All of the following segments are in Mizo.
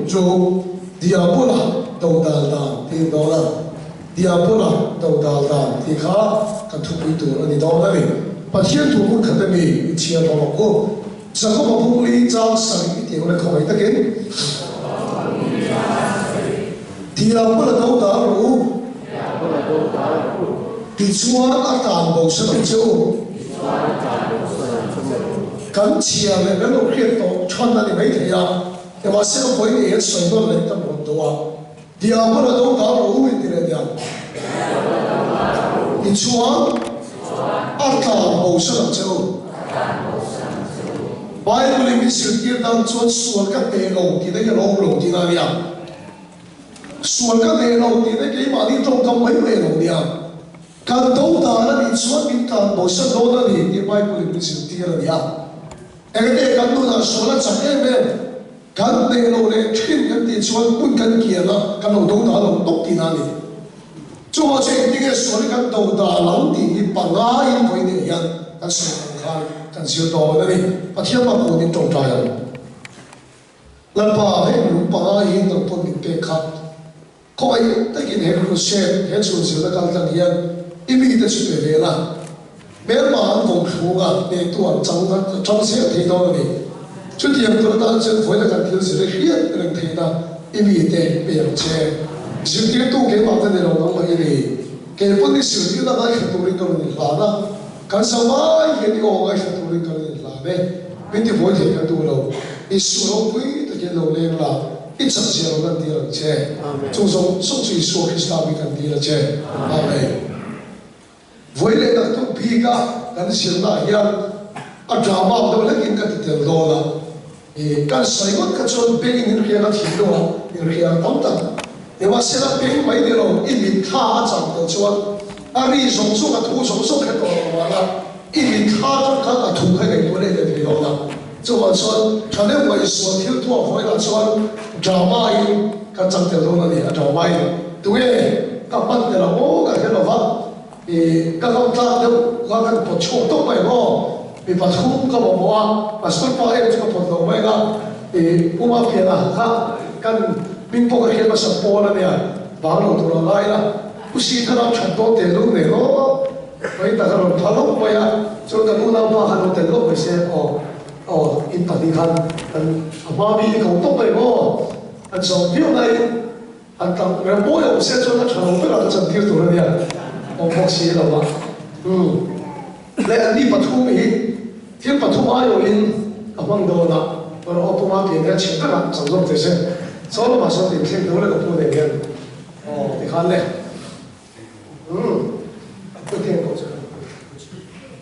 tur chu Diabola dodal dan tih a ni dawn a, Diabola dodal dan tih kha kan thupui tur a ni dawn a ni. Pathian thu hmun khat ami i chhiar hlawm ang u. Jakoba bungli chang sarih i tih ang le khawngaih takin. Diabola dodal rawh u. Tichuan a tlan bo sa lo che u. Kan chhia leh kan lo hriat tawh chhan a ni mai thei a, nimahsela vawi nei hian sawi nawn leh kan rawn duh a. Diabola dodal rawh u inti leh nia. Tichuan a tlan bo sa lo che u. Bible in min zirtir dan chuan sual ka hneh lo tih daih a lo awm lo tihna a nia. Sual ka hneh lo tih daih keimahni tawngkam mai mai a lo nia. Kan do dan a nih chuan min tlan bo sa dawn a ni tih Bible in min zirtir a nia. Engte kan nunah sual a chak em em? Kan hneh lo leh thin kan tih chuan hmun kan kian a, kan lo do dah lo tawp tihna a ni. Chuvang chu engtinge sual hi kan do dah lo tih hi pangaiin vawi nen hian kan sawi ang khan kan zir dawn a ni. Pathian hma kunin tawngtai ang. Lalpa, heng lung pangai hi nang pawn min pek kha. Khawngaih takin he crusade, he chhun zirna kal tlang hian i mite chu pe ve la. Hmelma an vawm thlung a, hnehtu an chang a chang zel thei dawn a ni. Chutiang tur atan chuan vawiina kan thil zir i hriat reng theihna i mite pe ang che. Zirtirtu keimah ka ni lo nangmah i ni. Kei pawn i zirtirna ngaithla turin ka rawn inhlan a, kan zavai hian i aw ngaithla turin ka rawn inhlan e. Min ti buai thei ka duh lo. I su ropui takin lo leng la. I chak zia lo lan tir ang che. Chung zawng zawng chu Isua Krista mi kan dil a che. Amen. Vawi leh naktuk bik a kan zirna ah hian a drama ang deuh hlekin ka ti tel dawn a. I kan sawi ngawt kha chuan beng in inhriat a thih deuh a, inhriat tam tak. Nimahsela beng mai ni lo, i mitthla a cham tel chuan a ri zawng zawng a thu zawng zawng kha tawh lo mahna i mitthla atang khan a thu kha i ngaihtuah leh leh thei dawn a. Chuvang chuan tha deuh ngaihsual thil thuah vawilah chuan drama in kan chang tel dawn a ni, a drama in tunge ka hman tel ang aw ka hre lova, i ka hlawm tlak deuh kha kan pawt chhuak tawp mai ang aw, mi pathum ka mamawh a, pastor pa em chu ka pawt lo mai ang a, i puma pianah kha kan hming pawh ka hriat hmasa pawl a nia, bang lo tur a ngai la, Pu Sithala that dawn teh lung nei rawh. Mai tak a rawn pha lawk mai a, chuan kan unaupa khan rawn tel lawk mai se aw aw in pahnih khan kan a hma mi hi ko tawp mai maw an zawm viau laiin an tlang rem mawi awm se chuan a tha lo ber a ka chan tir tur a nia awm bawk si lo a umm leh an ni pathum hi thil pathum aiawhin ka hmang dawn a rawn aw puma pian hian chhe ber a chang zawk thei se saw lamah sawn inthleng deuh leh ka pu nen hian aw tikhan le. Umm, pu theng pawh chu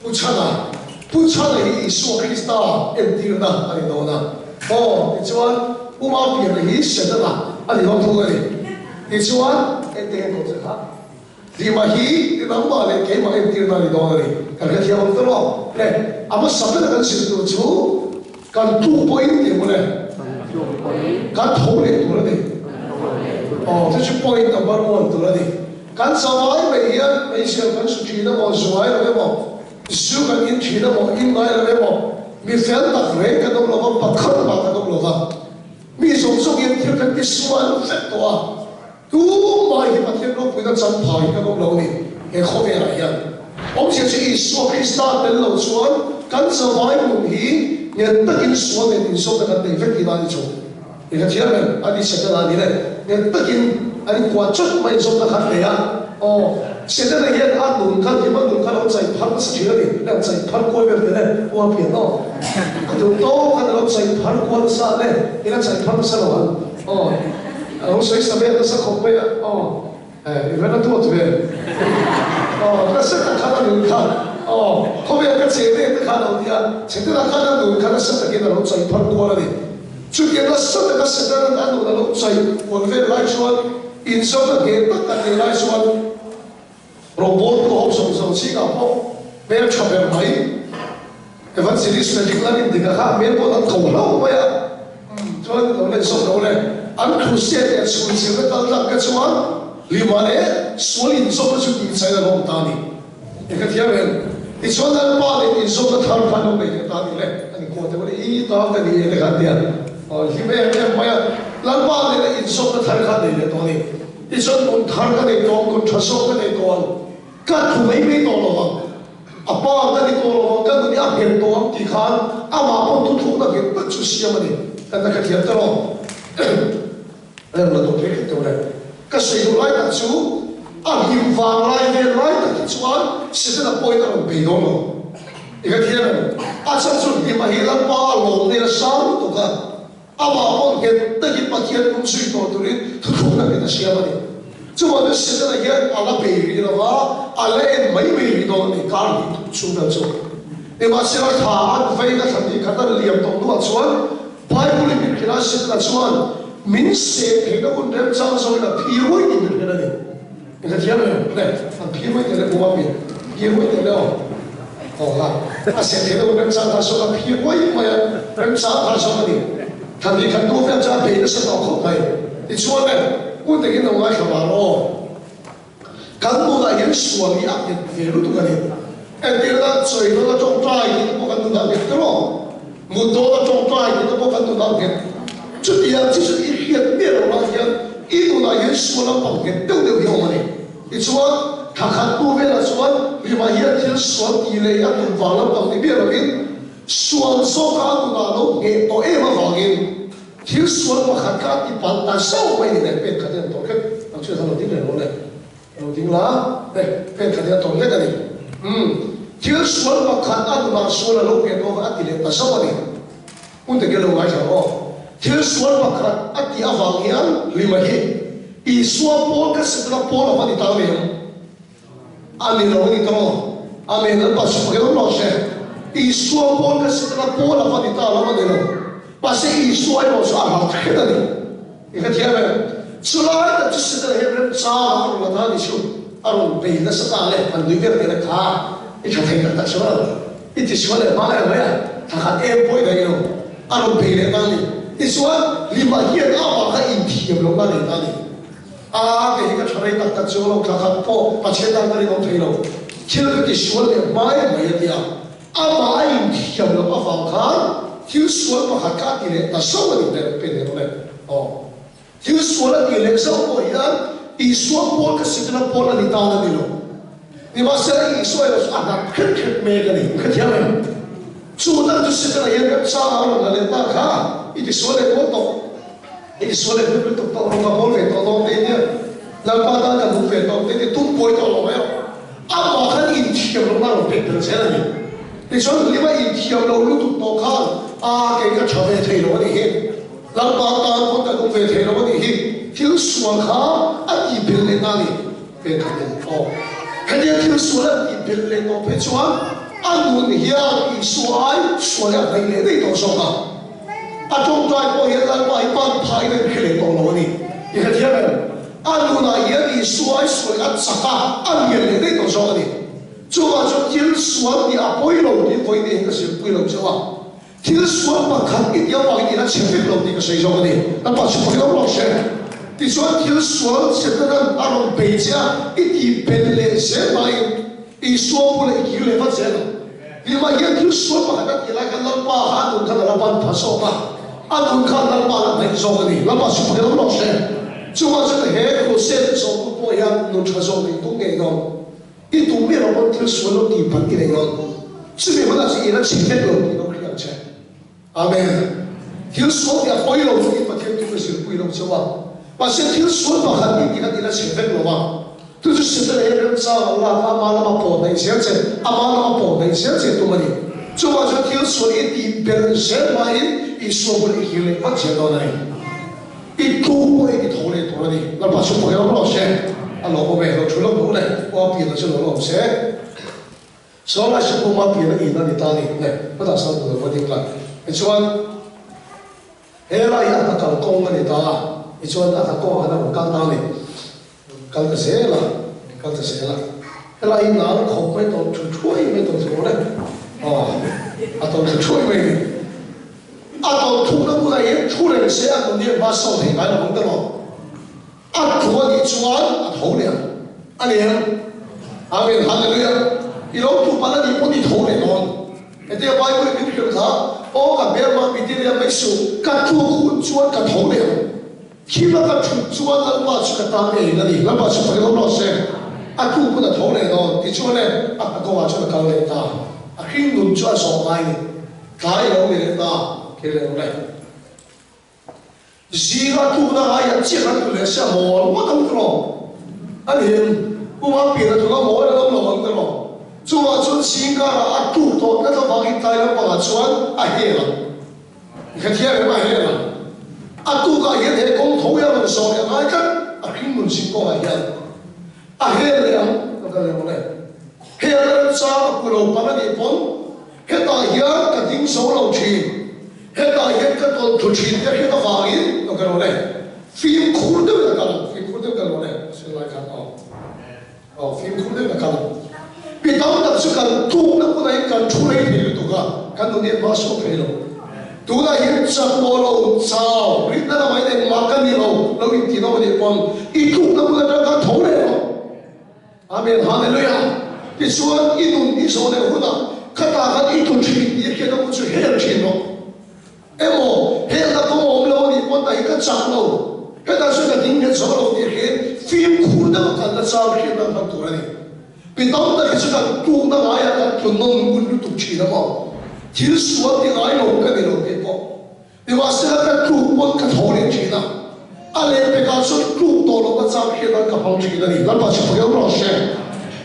Pu Chhana, Pu Chhana hi Isua Krista entirna a ni dawn a. Aw, tichuan Pu Mapiana hi Setana a ni dawn thung a ni. Tichuan, eng teng pawh chu kha Hlima hi ti nangmah leh keimah entirna a ni dawn a ni. Kan hrethiam ang ta maw? Le, a hmasa bera kan zir tur chu kan tluk pawhin tih maw le? Kan tho leh tur a ni. Aw, chu chu point number one tur a ni. Kan zavai mai hian hmeichhia kan su thin emaw, zuai lo emaw, zu kan in thin emaw, in ngai lo emaw, mi fel tak reng kan awm lo va, pakhat mah kan awm lo va. Mi zawng zawng hian thil kan ti sual vek tawh a, tumah hi Pathian ropuina changphai hi kan awm lo a ni he khawvelah hian. Awmzia chu Isua Krista tel lo chuan kan zavai nun hi nghet takin sual nen inzawmna kan nei vek tihna a ni chu. I ka thiam em? A ti Setana ni le. Nghet takin an inkuah chawt mai zawk na khan nei a. Aw, Setana hian a nun kha hlim a nun kha lo chai phar nasa thin a ni. Le an chai phar kual vel te le, u a pian aw. A duh tawk khan a lo chai phar kual nasa le, ila chai phar nasa lo ang. Aw, a lo sawi sa vel nasa khawp mai a. Aw, eh, i ven a duat ve. Aw, nasa tak khan a nun kha. Aw, khawvel ka che ve te khan a lo ti a. Setana khan a nun kha nasa takin a lo chai phar kual a ni. Chutiang nasa taka Satan-a'n a nun a lo chai kual vel lai chuan inzawmna nghet tak a neih lai chuan rawngbawl tu ho zawng zawng zingah pawh hmel tha ber mai Evangelist Frederick Lalindika kha hmel pawh an ko hlauh mai a, chuan lo len zawk lo le. An crusade leh chhun zirna kal tlang te chuan Lima leh sual inzawmna chu tih chai a lo awm ta a ni. I ka thiam em? Tichuan Lalpa leh inzawmna thar kha an lo nei leh ta a ni le. An inkuah deuh a ni, I ta ka ni e te kha an ti a. Aw hlim em em mai a. Lalpa kha nei leh tawh a ni. Tichuan nun thar ka nei tawh ang, nun tha zawk ka nei tawh ang, ka thu mai mai tawh lo ang, a pa ka ni tawh lo ang, ka nun hi a nghet tawh ang tih khan amah pawh thuthlukna nghet tak chu siam a ni. Kan la hrethiam ta lo. A rawn la tawh thei khat deuh le. Ka sawi duh lai tak chu a hlim vang lai vel lai tak hi chuan Setana pawhin a rawn bei dawn lo. I ka thiam em? A chhan chu hlim a hi Lalpa a lawm nen a sang lutuk a, amah pawh nghet takin Pathian hnung zui tawh turin thuthlukna nghet a siam a ni. Chuvang chuan Setana hian a la bei rih lo va, a la en mai mai rih dawn a ni, kar hnih thum chhung vel chu. Nimahsela thla an veina thla hnih khat a liam tawh hnuah chuan Bible-in min hrilh a, Setana chuan min seh theihna hun remchang zawngin a phi ruai tih min hrilh a ni. Min hrethiam em? Le, an phi ruai teh le pu Mami, phi ruai teh le aw. Aw la, a seh theihna hun remchang kha zawng a phi ruai mai a, remchang kha zawng a ni. Thla hnih khat hnu vel chuan a bei nasa tawh khawp mai. Tichuan le, hun takin lo ngaithla vang aw. Kan nunah hian sual hi a nghet ve lutuk a ni. Entirna, chawi dawna tawngtai tih te pawh kan nunah a nghet tawh lo. Mut dawna tawngtai tih te pawh kan nunah a nghet. Chutiang chi chu i hriat miah loh lah hian i nunah hian sual lampang nghet deuh deuh hi a awm a ni. Tichuan, thla khat hnu velah chuan Hlima hian thil sual tih leh a tum vang lampang ni miah lovin sual zawka a nunah a lo ngheh tawh em avangin Thil sual pakhat kha a ti palh ta zauh mai ni le, pen khat hian tawrh hlek ang chu lo ding reng lo le, lo ding la, hei pen khat hian tawrh hlek a ni. Umm, thil sual pakhat a nunah sual a lo nghet awk a ti leh ta zauh a ni. Hmun takin lo ngaithla rawh aw. Thil sual pakhat a tih avang hian Hlima hi Isua pawl ka Setana pawl a va ni ta mai ang. A ni lo a ni tawh. Amen Lalpa chu pakhat awm lo se. Isua pawl ka Setana pawl a va ni ta lo a ni lo. Mahse Isua erawh chu a hlau thlet a ni. I hrethiam em? Chulai tak chu Setana hian remchang a rawn la ta a ni chu. A rawn bei nasa ta le, han nui vel teh le kha i tha thei tak tak chu lo. I ti sual leh hma em mai a, thla khat em pawh i daih lo. A rawn bei leh ta a ni. Tichuan, Hlima hian amah kha inthiam lohna a nei ta a ni. A, kei hi ka tha rei tak tak chu lo thla khat pawh Pathian tan ka rinawm thei lo. Thil ka ti sual leh hmai mai a tia. Amah a inthiam loh avang khan thil sual pakhat kha a ti leh ta zauh a ni ber pe leh rawh le. Aw. Thil sual a ti leh zauh pawh hian Isua pawl ka Setana pawl a ni tan a ni lo. Nimahsela Isua erawh chu a hnap khet khet mek a ni. Ka thiam em? Chu tak chu Setana hian remchang a rawn la leh ta kha i ti sual leh kual tawh. I ti sual leh hlut lutuk tawh rawh, ka bawl ve tawh dawn te nia, Lalpa tan ka nung ve tawh te tia tum buai tawh lo mai rawh. Amah khan inthiam lohna a rawn pek tel zel a ni. Tichuan Hlima inthiam lo lutuk tawh khan, A, kei ka tha ve thei lo a nih hi, Lalpa tan pawn ka nung ve thei lo a nih hi, thil sual kha a tih belh leh na a ni. Pek khat in aw. Hetia thil sual an tih belh leh tawh phei chuan a nun hian Isua ai sual hi a hnaih leh daih tawh zawk a. A tawngtai pawh hian Lalpa hi pan phah in a inhre leh tawh lo a ni. I hrethiam em? A nunah hian Isua ai sual hi a chak a, a lian leh daih tawh zawk a ni. Chuvang chuan thil sual tih a pawi lo tih vawiin hi ka zirpui lo chauh a. Thil sual pakhat i tih avangin i la chhe vek lo tih ka sawi zawk a ni. Lalpa chu pakhat awm lo se. Tichuan thil sual Setanan a rawn bei che a, i tih belh leh zel hmain Isua bulah i kir leh vat zel ang. Limah hian thil sual pakhat a tih lai khan Lalpa kha a nun khan a la ban pha zawk a, a nun khan Lalpa a la hnaih zawk a ni. Lalpa chu pakhat awm lo se. Chuvang chuan he crusade zawhtu pawh hian nun tha zawk nih tum ngei dawn. I tum miah lo pawn thil sual lo tih phan i nei dawn. Chumi hmunah chu i la chhe vek lo tih lo hria ang che. Amen. Thil sual tih a pawi lo chu i Pathian thu ka zirpui lo chauh a. Mahse thil sual pakhat i tih khan i la chhe vek lo a. Chu chu Setana hian remchang a lak a, ama lama pawh hnaih zel che, ama lama pawh hnaih zel che tum a ni. Chuvang chuan thil sual i tih belh zel hmain Isua bulah i hir leh vat zel dawn a ni. I tu pawh i ti tho leh tur a ni. Lalpa chu pawh hi awm lo se, a lawm awm e, lo thu lo duh le, aw a pian chu lo lawm se. Saw lai sikul ma pian a in a ni ta ni le, hmatah sawn tur va ding la. Tichuan, he lai hi a hna kal kawng a ni ta a, tichuan a hna kawngah khan a rawn kal ta a ni. Kal ta zel a, kal ta zel a. Helai hi nal khawp mai tawh thu thuai mai tawh chu le. Aw, a tawh thu thuai mai ni. A tawh thukna bulah hian thu reng se a nun hian hma sawn thei ngai lo ang ta lo. A thu a nih chuan a tho leh ang. A ni ang. Amen. Hallelujah. I lo thu palh a nih pawn i tho leh dawn. Hetia Bible in min hrilh kha, Aw ka hmelma mi ti leh mai suh, ka tluk hun chuan ka tho leh ang. Thim a ka thut chuan Lalpa chu ka tan eng a ni. Lalpa chu fakin awm rawh se. A tu pawn a tho leh dawn. Tichuan e, a hna kawngah chuan a kal leh ta. A hring nun chu a zawh ngai ni. Tlai a lo ni leh ta. Kei leh awm e. Zinga tlukna ngaiah chiah kan tlu leh sia mawl ngawt ang tiraw? A ni em? Puma pian a tluk a mawl an awm lo ang tiraw? Chuvah chuan zing karah a tluk tawh tlat avangin tlai lampangah chuan a hel ang. Ka thiam em a hel ang. A tukah hian he kawng tho hi a rawn zawh leh ngai tlat, a hring nun zing kawngah hian a hel leh ang ka kal leh mawle. Hel a remchang a pu lo pang a nih pawn hetah hian ka ding zo lo thin, hetah hian ka tawlh thlu thin te hriat avangin ka kal mawle. Fimkhur deuhin a kal ang, fimkhur deuhin ka kal mawle, a sawi lai khan aw. Aw fimkhur deuhin a kal ang. Mi tam tak chu kan tlukna hmunah hian kan thu rei thei lutuk a, kan nun hian hma a sawm thei lo. Tunah hian chak maw lo, chau, rinna lamah hian engmah ka ni lo, lo intih nawm a nih pawn i tlukna hmun atang khan tho leh rawh. Amen Hallelujah. Tichuan i nun i zawh leh hunah khatah khan i tlu thin tih a hriat ang chu hel thin rawh. Emaw, helna kawng a awm lo a nih pawn tah hi ka chak lo, hetah chuan ka ding nghet zo lo tih hriin fimkhur deuh a kalna chang hriat nan hman tur a ni. Mi tam tak hi chu kan tlukna ngaiah kan tlu nawn ngun lutuk thin a maw? Thil sual ti ngai lo ka ni lo tih pawh. Nimahsela ka tluk pawn ka tho leh thin a, a lehpekah chuan tluk tawh lohna chang hriat nan ka hmang thin a ni. Lalpa chu fak emaw rawh se.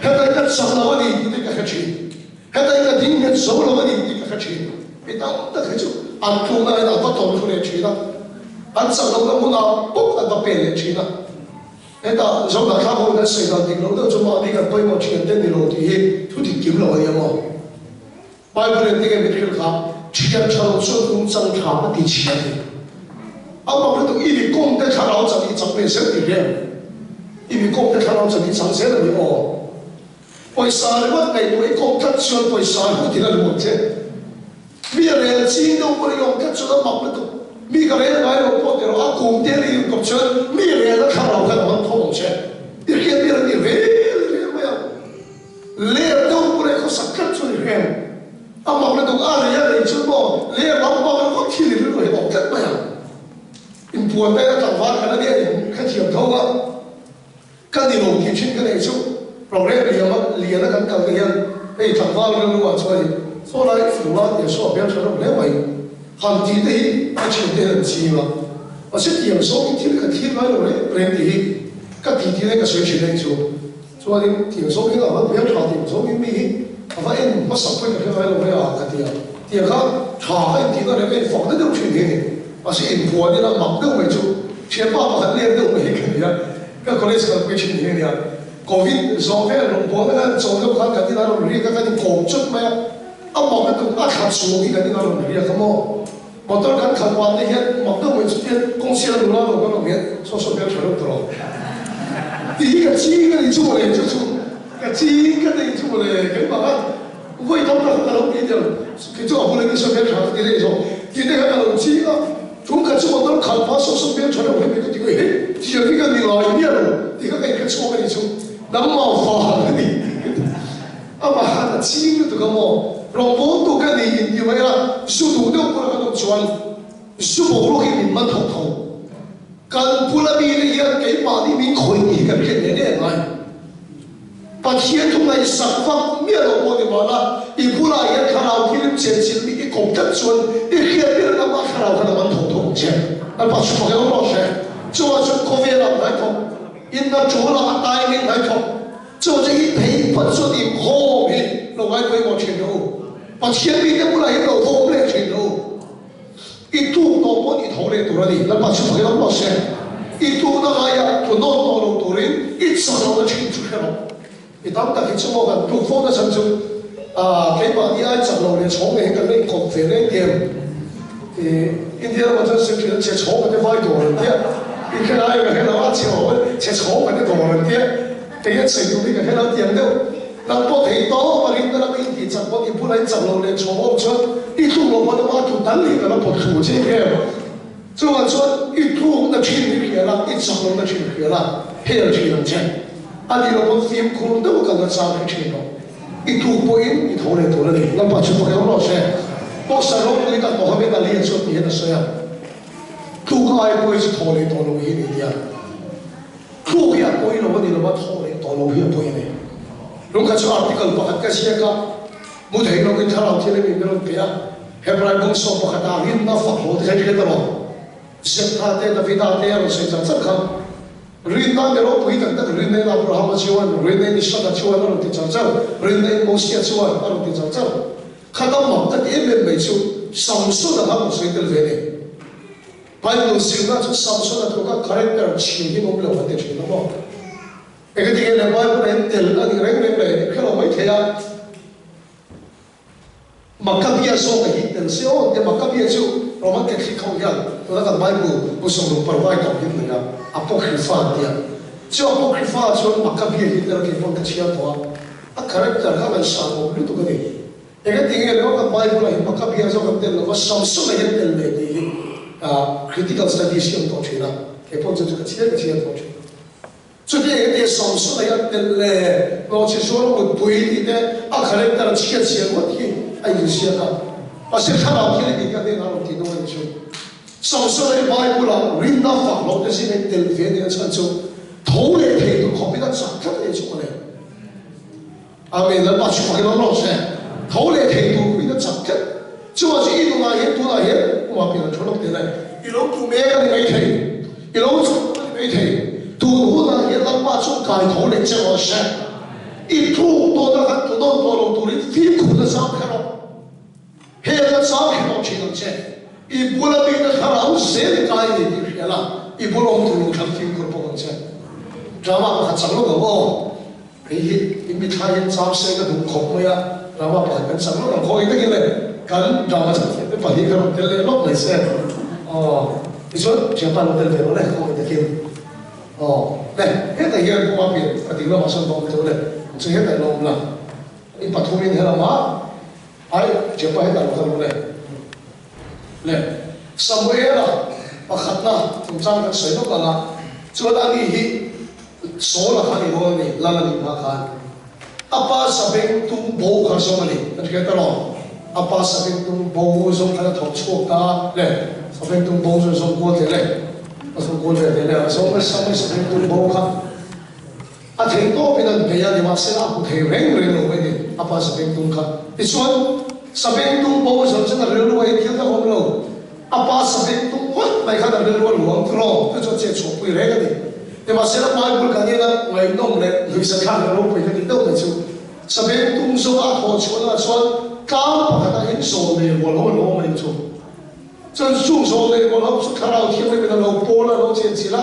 Hetah hi ka chak lo a ni tih te ka hre thin. Heta hi ka ding nghet zo lo a ni tih ka hre thin. Mi tam tak hi chu an tlukna in an va tawm thu leh thin a, an chak lohna hmunah bawk an va pen leh thin a. Heta Zohna thlak ho in an sawi dan dik loh deuh chu mahni kan pawimawh thian te ni lo tih hi thu dik kim lo a ni ang aw. Bible in tinge min hrilh kha, Thian tha lo chuan kum chang tha a ti chhia a ni. A mak lutuk i mi kawm te thlarau chan i chang ve zel tih hriat. I mi kawm te thlarau chan i chang zel a ni aw. Pawisa ringawt ngaihtuah i kawm tlat chuan pawisa hi utin a luang che. Mi a rel ching deuh pawh i awm tlat chuan a mak lutuk. Mi ka rel ngai lo pawh ti rawh, a kum te ri in kawp chuan mi rel a thlarau khan a man thawm ang che. I hriat ber a ni rel rel mai ang. Ler deuh pawh leh khawsak tlat chuan i hrem. A mak lutuk, a rei a rei chuan maw ler lampang ringawt thil i rilru hi a awm tlat mai ang. Inpuan te a tlangval khan a nia in hrethiam tho a. Ka ni lo tih thin ka neih chu program liam a lian a kan kal te hian hei tlangval rilru ah chuan in saw lai fu la tia saw a hmel tha reuh hle mai han tih te hi ka thian te hian an ching a mahse tiang zawng in thil ka thlir ngai lo reng reng tih hi ka tih tih na ka sawi thin reng chu chuan in tiang zawng in a va hmel tha tiang zawng in mi hi a va en hmasak pawhin ka hre ngai lo hle a ka ti a tiang kha tha ka intih na leh ka infak na deuh thin hi a ni mahse inpuan ila mak deuh mai chu thianpa pakhat leng deuh mai hi ka ni a. Ka college kalpui thin hi ania. Covid zawh vel rawn bual na khan chaw deuh khan kan inah rawn riak a, kan inkawm chawt mai a. A mak lutuk a thla chhung hi kan inah rawn riak a maw. Motor kan khalh pah te hian mak deuh mai chu tian kawng sira nula lo kan awm hian saw saw hmel tha reuh tawh lo. Tih hi ka ching a ni chu mawle chu chu ka ching ka nei chu mawle keimah khan vawi tam tak ka lo ti der kei chu a bula ni saw hmel tha ka ti rei zawk tih te khan ka lo ching a. Tum khat chu motor khalh pah sawk sawk hmel tha deuh hle mai ka ti nge hei tiang hi ka ni ngai miah lo tih kha ka inhre chhuak a nih chu nangmah vang a ni amah khan a ching lutuk a maw rawngbawltu ka ni in ti mai a zu duh deuh pawh kan awm chuan zu boruak hi min man thawk tho kan bula mite hian keimahni min khawih tih hi kan hriat leh leh ngai. Pathian thu ngaihsak vak miah lo pawh ni mahla, i bulah hian thlarau thilim chenchilh mi i kawp tlat chuan i hriat ber lamah thlarau khan a man tho tho ang che. Lalpa chu fak emaw rawh se. Chuvang chuan khawvelah hnai thawk, inna ṭulah a taingin hnai thawk. Chuvang chuan i theih phawt chuan inkhawm hi lo ngai pawimawh ṭhin rawh u. Pathian mite bulah hian lo vawm leh ṭhin rawh u. I tluk tawh pawn i tho leh tur a ni. Lalpa chu fak emaw rawh se. I tlukna ngaiah tlu nawn tawh lo turin i chak lohna thin chu hre rawh. Mi tam tak hi chu maw kan tluk fo nachhan chu keimahni ai chak lo leh chhawng leh hi kan la inkawp ve reng em. India ramah chuan sir thin an chhe chhawng an ti vai dawr an tia. I hre lai ka hre lo a, chhe awm chhe chhawng an ti dawr an tia. Kei a chhe duh hi ka hre lo tiang deuh. Nang pawh thei tawp a rinna lam i intih chak pawn i bulah i chak loh leh chhawng awm chuan i tluk loh pawn ama tlu tal hi ka la pawt thlu che em? Chuvang chuan i tlukna thin hi hria la, i chak lohna thin hria la, hel thin ang che. A nih loh pawn fimkhur deuh ka la chang hre thin lo. I tluk pawhin i tho leh tur a ni. Lalpa chu fak emaw rawh se. Boxer ropui tak Mohammed Ali a chuan ti hian a sawi a. Tluk ai pawi chu thaw leh tawh lo hi a ni tia. Tluk hi a pawi lo a ni lo a, thaw leh tawh lo hi a pawi a ni. Lungkhat chu article pakhat ka ziak a, mu thei loin thlarau thil emi min rawn pe a, Hebrai bung sawm pakhat ah rinna fak hlawh te kha i hre ta lo. Zeptha te, Davida te a rawn sawi char char kha. Rinna mi ropui tak tak rinna in Abrahama chuan, rinna in Isaka chuan a rawn ti char char, rinna in Mosia chuan a rawn ti char char. Kha dam mak ka ti em em mai chu Samsona kha rawn sawi tel ve ni. Bible zirna chu Samsona tluka character chhia hi awm lo an ti thin a maw? Engati nge le Bible ah hian tel a nih reng reng le i hre lo mai thei a. Maccabea zawk a hi tel se aw tia Maccabea chu Roman Catholic ho hian tuna kan Bible bu sawmruk parvai tawh hi an nei a, Apocrypha an tia. Chu Apocrypha ah chuan Maccabea hi tel kei pawn ka chhiar tawh a, a character kha ngaihsan awm lutuk a ni. Engati nge le aw kan Bible ah hi Maccabea zawk an tel lova Samson-a hi an tel leh tih hi critical studies hi an tawh thin a, kei pawn chu chu ka chhiar ka chhiar tawh thin. Chuti engtia Samson-a hi a telh le hlawhchhi zual a mutpui tih te a character chhiat chhiat ngawt hi a inziak a. Mahse thlarau thil i tih ka hnenah rawn ti nung a ni chu. Samson-a hi Bible-ah rinna fak loh te zingah in telh ve nia chhan chu tho leh thei tur khawpin a chak tlat a ni chu mawle. Amen Lalpa chu fakin awm rawh se. Tho leh thei tur khawpin a chak tlat. Chuvang chu i nunah hian tunah hian Uma pian a thu lawk teh le. I lo tu mek a ni maithei. I lo chhuk a ni maithei. Tun hunah hian Lalpa chu kai tho leh che rawh se. I tluk tawhna khan tu nawn tawh lo turin fimkhurna zam kher rawh. Heng a chang hi rawh thin ang che. I bula mite thlarau zel i kai ni tih hria la, i bul awm tur lo thlang fimkhur bawk ang che. Drama pakhat chang lawk ang aw. Hei hi i mitthla hian chang se ka duh khawp mai a, drama pakhat kan chang lawk ang khaw engtakin le kan drama chang thiam te pahnih kha rawn tel leh lawk mai se. Aw, tichuan thianpa lo tel ve rawh le khaw engtakin. Aw, le hetah hian Pu Mapian a ding lamah sawn va awm teuh le, chu hetah i lo awm la. I pathumin helamah Ai, Jepa hetah lo kal le. Le, Samuela pakhatna chungchang kan sawi lawk ang a, chuan ani hi Saul-a kha a ni dawn a ni, lal a nih hma khan. A pa sabeng tum bo kha zawng a ni, kan hriat ta lo. A pa sabeng tum bo zawng khan a thawk chhuak ta le, sabeng tum bo chu a zawng kual teh le, a zawng kual ve teh le, a zawng nasa mai sabeng tum bo kha. A thei tawpin an bei a, nimahsela a hmu thei reng reng lo mai ni, a pa Sabengtung kha. Tichuan, Sabengtung bo zawh chuan a rilru a inthil tak awm lo. A pa Sabengtung ngawt mai khan a rilru a luang tiraw, chu chu a chet chhuahpui reng a ni. Nimahsela Bible kan en a, ngaihnawm leh hnuihsathlak leh ropui ka tih deuh mai chu, Sabengtung zawnga a thawh chhuahnaah chuan tlang pakhatah hian zawlnei rual ho an lo awm a ni chu. Chuan chung zawlnei rual ho chu thlarau thianghlimin a lo pawl a, a lo chenchilh a.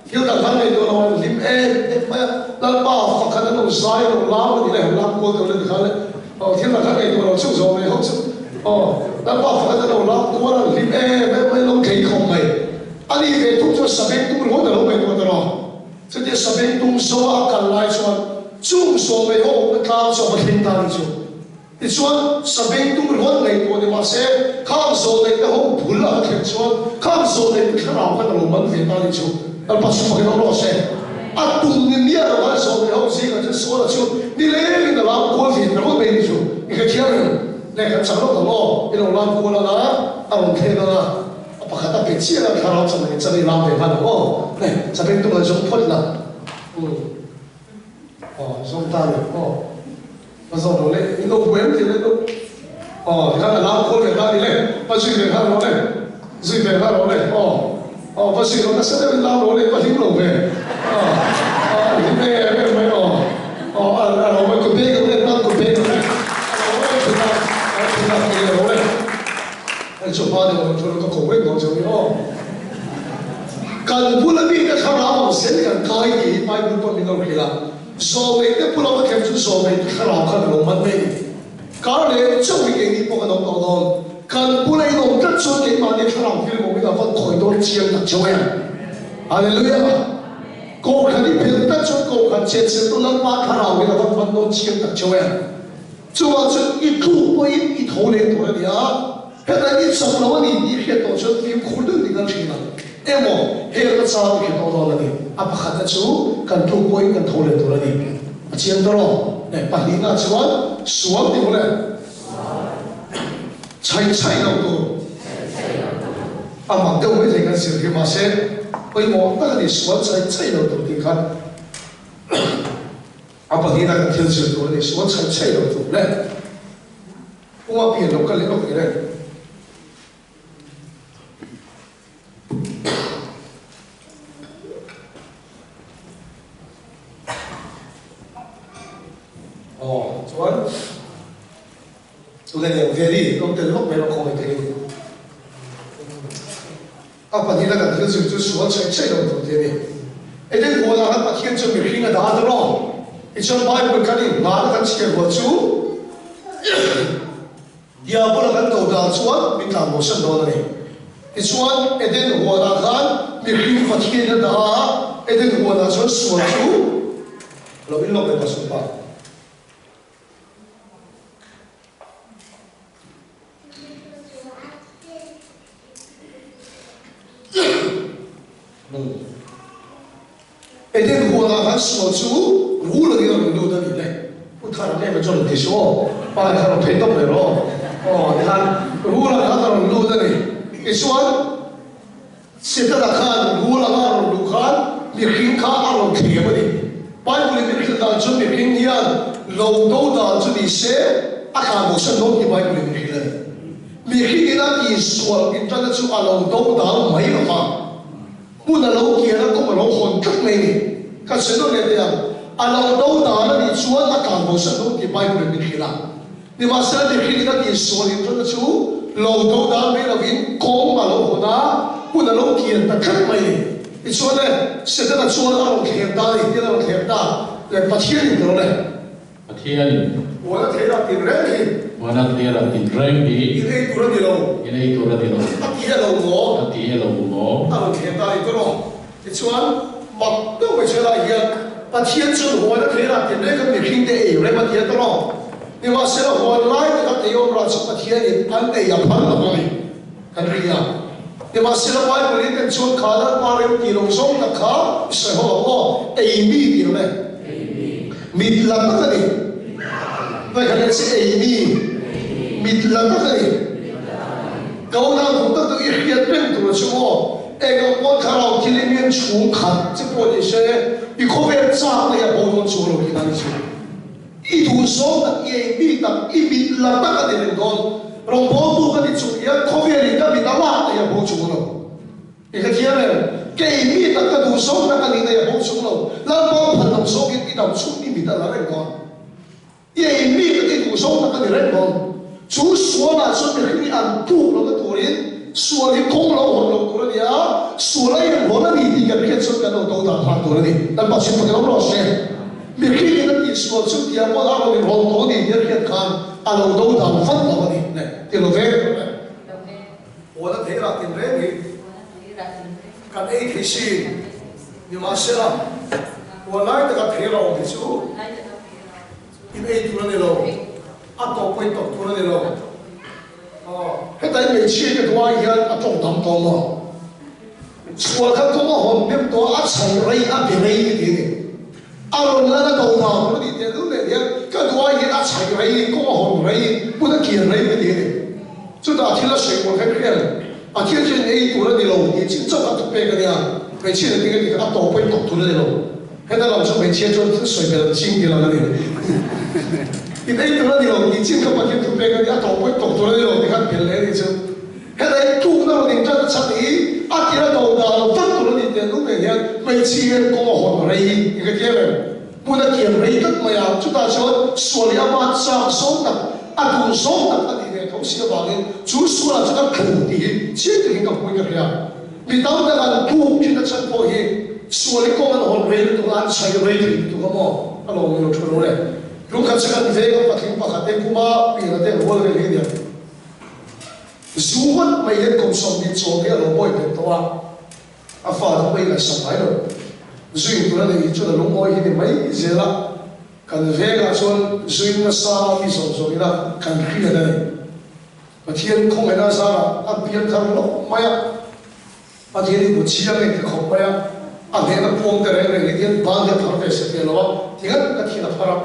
Thil dang khan ngaihtuah lo an hlim em em mai a, Lalpa fakhat an lo zai a lo lam a ni le, han lam kual deuh le tikhan le, aw thil dang khan ngaihtuah lo chung zawh mai ho chu, aw Lalpa fakhat an lo lam kual a an hlim em em mai, lo thei khawp mai. A ni ve thung chuan sabeng tum ringawt a lo ngaihtuah ta lo. Chutia sabeng tum zo a a kal lai chuan chung zawh mai ho awmna tlang chu a va thleng ta a ni chu. Tichuan, sabeng tum ringawt ngaihtuah ni mah se, khang zawhneih te ho bul a va thlen chuan khang zawhneih te thlarau khan a lo man ve ta ni chu Lalpa chu fakin awm rawh se. A tum ni miah lo khan zawhneih ho zingah chuan Suala chu nilengin a lam kual ve ta ringawt mai ni chu i hrethiam em? Lehkha chak lawk ang aw, i lo lam kual ang a, a rawn thlen ang a, a pakhat a pe chiah a, thlarau chak leh chak i lam ve nghal ang aw. Le, sabeng tum han zawng phawt la. Umm. Aw, zawng ta le aw. Ka zawh lo le, in lo buai em tih le duh. Aw, tikhan a lam khawl ve ta ni le, va zui ve nghal rawh le, zui ve nghal rawh le, aw, aw, va zui rawh, nasa deuhin lam rawh le, va hlim lo ve, aw, aw, hlim em em mai, aw, aw, a a lo mai, kut beng rawh le, tan kut beng rawh le, a lo mai thut a, a lo thut a, ti leh rawh le, hei chu hma deuh ang chuan ka ko reng dawn cheu ni aw. Kan bula mite thlarau ang zel kan kai tih hi Bible pawn min lo hrilh a. Zawmei te pula va thleng chu zawmei te thlarau khan a lo man mai a ni. Kar leh chauh hi keini pawh kan awm tawh dawn. Kan bula in awm tlat chuan keimahni thlarau thil mawmin a van khawi dawn chiang tak chauh em. Hallelujah! Kohhran i phel tlat chuan kohhran chenchiltu Lalpa thlarau in a van man dawn chiang tak chauh em. Chuvang chuan i tluk pawhin i tho leh tur a ni a, hetah i chak lo a ni tih i hriat tawh chuan fimkhur deuh ding a thin ang. Emaw, hel ka chang i hre tawh dawn a ni. A pakhatna chu kan tluk pawhin kan tho leh tur a ni. A chiang ta rawh. Le, pahnihna chuan sual ti maw le? Chhaih chhaih lo tur. A mak deuh mai thei kan zir hi mahse pawimawh tak a ni sual chai chai lo tur tih kha a pahnihna kan thil zir tur a ni sual chai chai lo tur le puma pian lo kal leh lawk ni reng. Aw chuan tuna lian ve ri lo tel lawk mai rawh khawngaih thei in. A pahnihna kan thil zir chu sual chhaih chhaih lo tur te a ni. Eden huanah khan Pathian chuan mihring a dah a rawh. Tichuan Bible kan inhnana kan chhiar rual chu Diabola kan do dan chuan min tlan bosan dawn a ni. Tichuan, Eden huanah khan mihring Pathian a dah a, Eden huanah chuan sual chu lo inlawk leh ta suh pa. Eden huanah khan sual chu rul angin a rawn lut a nih le. Pu Thara nge ka chuan rawn ti suh aw, pa kha rawn thei tawp mai rawh aw. Aw tikhan rul ang khan a rawn lut a ni. Tichuan Setana khan rul anga a rawn luh khan mihring kha a rawn thlem a ni. Bible in min hrilh dan chu mihring hian lo do dan chu ni se a tlan bosan dawn tih Bible in min hrilh a ni. Mihring ina tihsual inṭanna chu a lo do dal mai lo va. Hmun a lo kian a, kawng a lo hawn tlat mai a ni. Ka sawi nawn leh teh ang, a lo do dan a nih chuan a tlan bo sak dawn tih Bible in min hrilh a. Nimahsela mihring in a tihsual inṭanna chu lo do dan mai lovin kawng a lo hawn a, hmun a lo kian ta tlat mai a ni. Tichuan le, Setana chuan a rawn thlem ta a ni, tiin a rawn thlem ta le, Pathian in tawh le. Pathianin. Huana theirah tin reng hi. Huana theirah tin reng hi. In ei tur a ni lo. In ei tur a ni lo. A ti e lo maw? A ti e lo maw? A rawn thlem ta a ni tawh lo. Tichuan, mak deuh mai chhel ah hian Pathian chuan huana theirah tin reng kha mihring te ei rem a ti a tawh lo. Nimahsela huan lai taka tei awm rah chu Pathianin an ei a phal lo a ni. Kan ri a. Nimahsela Bible in en chuan kha Lalpa rem tih lo zawng tak kha i sawi ho ang aw, ei mi tih lo e. Mit la tak a ni. Ngaihkhat leh che ei mi. Mit la tak a ni. Ka unau duh tak chu i hriat reng tur chu aw, eng ang pawn thlarau thil i mian chhung khat che pawh ni se, i khawvel chak na hi a bo dawn chuang lo tih na ni chu. I duhzawng tak, i ei mi tak, i mit la tak a ni reng dawn. Rawngbawltu ka ni chung hian khawvelin ka mit a lak daih a bo chung lo. I ka thiam em? Ka ei mi tak, ka duhzawng tak a ni daih a bo chung lo. Lalpa phan lo zawkin i dam chhung i mit a la reng dawn. I ei mi tak, i duhzawng tak a ni reng dawn. Chu sualah chuan mihring hi an tluk lohna turin sual hi kawng lo hawn loh tur a ni a, sual a inhawn a ni tih kan hriat chuan kan lo do dan nghal tur a ni. Lalpa chhim pakin awm rawh se. Mihringin a tihsual chu tia pawn a rawn inhawn tawh a ni tih a hriat khan a lo do dan vat lo a ni. Le, ti lo ve tawh le. Huan a thei rah tin reng hi kan ei thei si. Nimahsela, huan lai taka thei rah awm hi chu in ei tur a ni lo. A tawp pawhin tawp tur a ni lo. Hetai hmeichhia te duai hian a tawng tam tawh maw? Sual kha kawng a hawn hnem tawh a, a chhai rei, a be rei ti ti a ni. A rawn lan a do dan tur a nih teh lul nen hian ka duai hian a chhai rei, kawng a hawn rei, hmun a kian rei ti ti a ni. Chutah thil a sawi kual kher kher. Pathian chuan ei tur a ni lo tih chin chauh a thupek a nia. Hmeichhia te tinge tih kha a tawp pawhin tawp tur a ni lo. Heta lam chu hmeichhia chuan thil sawi belh an ching ti lang a ni. In ei tur a ni lo tih chin kha Pathian thupek a nia, a tawp pawhin tawp tur a ni lo tih kha an belh leh a nih chu. Heta in tlukna rawn in tan a chhan hi a tir a do dan lo vat tur a ni tih an duh nen hian hmeichhia hian kawng a hawn rei i ka ti em em. Hmun a kiam rei tlat mai a, chutah chuan sual hi ama chak zawng tak, a duh zawng tak a nih ve tho si avangin chu sualah chuan a tlu tih hi chiang takin ka hmuin ka hria. Mi tam tak an tluk thin a chhan pawh hi sual hi kawng an hawn rei lutuk a, an chhai rei thei lutuk a maw? A lawm ni lo thu lo le. Lungkhat chu kan veng a patling pakhat te kuma pian a te rual vel hi a nia. Zu ngawt mai hian kum 20 chawl hi a lo bawi bet tawh a. A fa chu pawhin a sa ngai lo. Zuin tur a neih hi chuan a lungawi hi ni mai zel a, kan vengah chuan zuin nasa mi zawng zawng ina kan hriat a ni. Pathian khawngaihna zarah a pian thar hlauh mai a, Pathian hi bu chiang in ti khawp mai a, a hnehna puang te reng reng hi hian ban hi a phar ve se teh lo a, ti ngat ngat hian a phar a.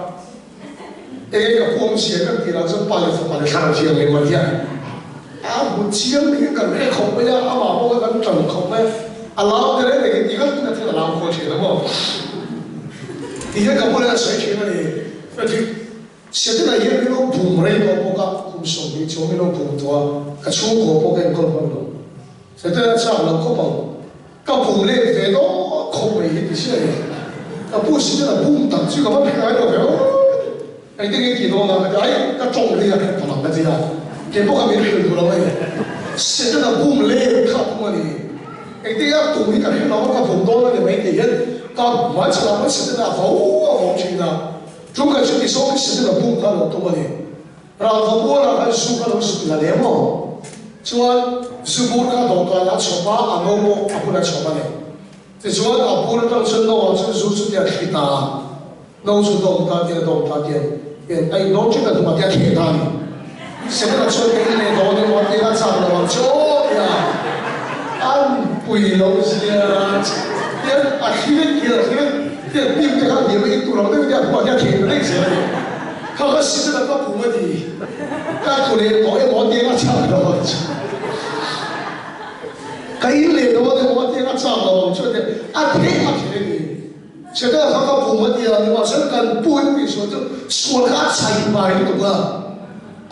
Enge ka puang zia kan tih lah chuan Pa leh Fapa leh Thlarau Thianghlim a nia. A hmu chiang ding in kan hre khawp mai a, amah pawh kha kan ṭan khawp mai a, a lau te reng rengin ti ngat ngat hian a lau khaw ṭhin a maw? Ti hian ka bulah a sawi ṭhin a ni. Frederick, Setana hian min lo bum rei tawh bawk a, kum 20 chuang min lo bum tawh a, ka chhungkaw pawh ka enkawl hman lo. Setana chak lo khawp ang, ka bum let ve dawt khawp mai hi ti sia ni. Ka pu Setana bum tak chu ka va hre ngai lo ve aw. Engtin nge tih dawn a? Ka ti a, Ai, ka tawng ri a hre ta lo ka ti a, kei pawh kha min hrilh duh lo a ni. Setana bum let kha a tum a ni. Engtin nge a tum hi ka hre lo a, ka bum dawn a ni mai tih hian ka hmaichhan ah pawn Setana a vo a vo thin a. Chu kan chu tizawk hi Setana bum kha a lo tum a ni. Rangva mualah khan zu kha lo zuk la lem aw. Chuan zu bur kha dawhkanah chhawp a, a no pawh a hmunah chhawp a ni. Tichuan a bur atang chuan no ah chuan zu chu tia thli ta a, no chu dawm ta tian a dawm ta tian tian a indawn thin a hnungah tia theh ta a ni. Setana chuan ka in leh dawn emaw a tia a chak lo ang che aw tia an pui lo zia tian a thli vek tian a thli vek tian pim te kha a hniam a in tur ang deuh in tia a hnungah tia theh ta daih zel a ni. Kha kha Setana ka pum a ti ka tlu leh tawh emaw a tia a chak lo ang che. Ka in leh dawn emaw a tia ka chak lo ang chu a ti a, a theih a theih a ni. Setana kha ka pum a tia, nimahsela kan pu in tih sual chu sual kha a chhai hnai lutuk a,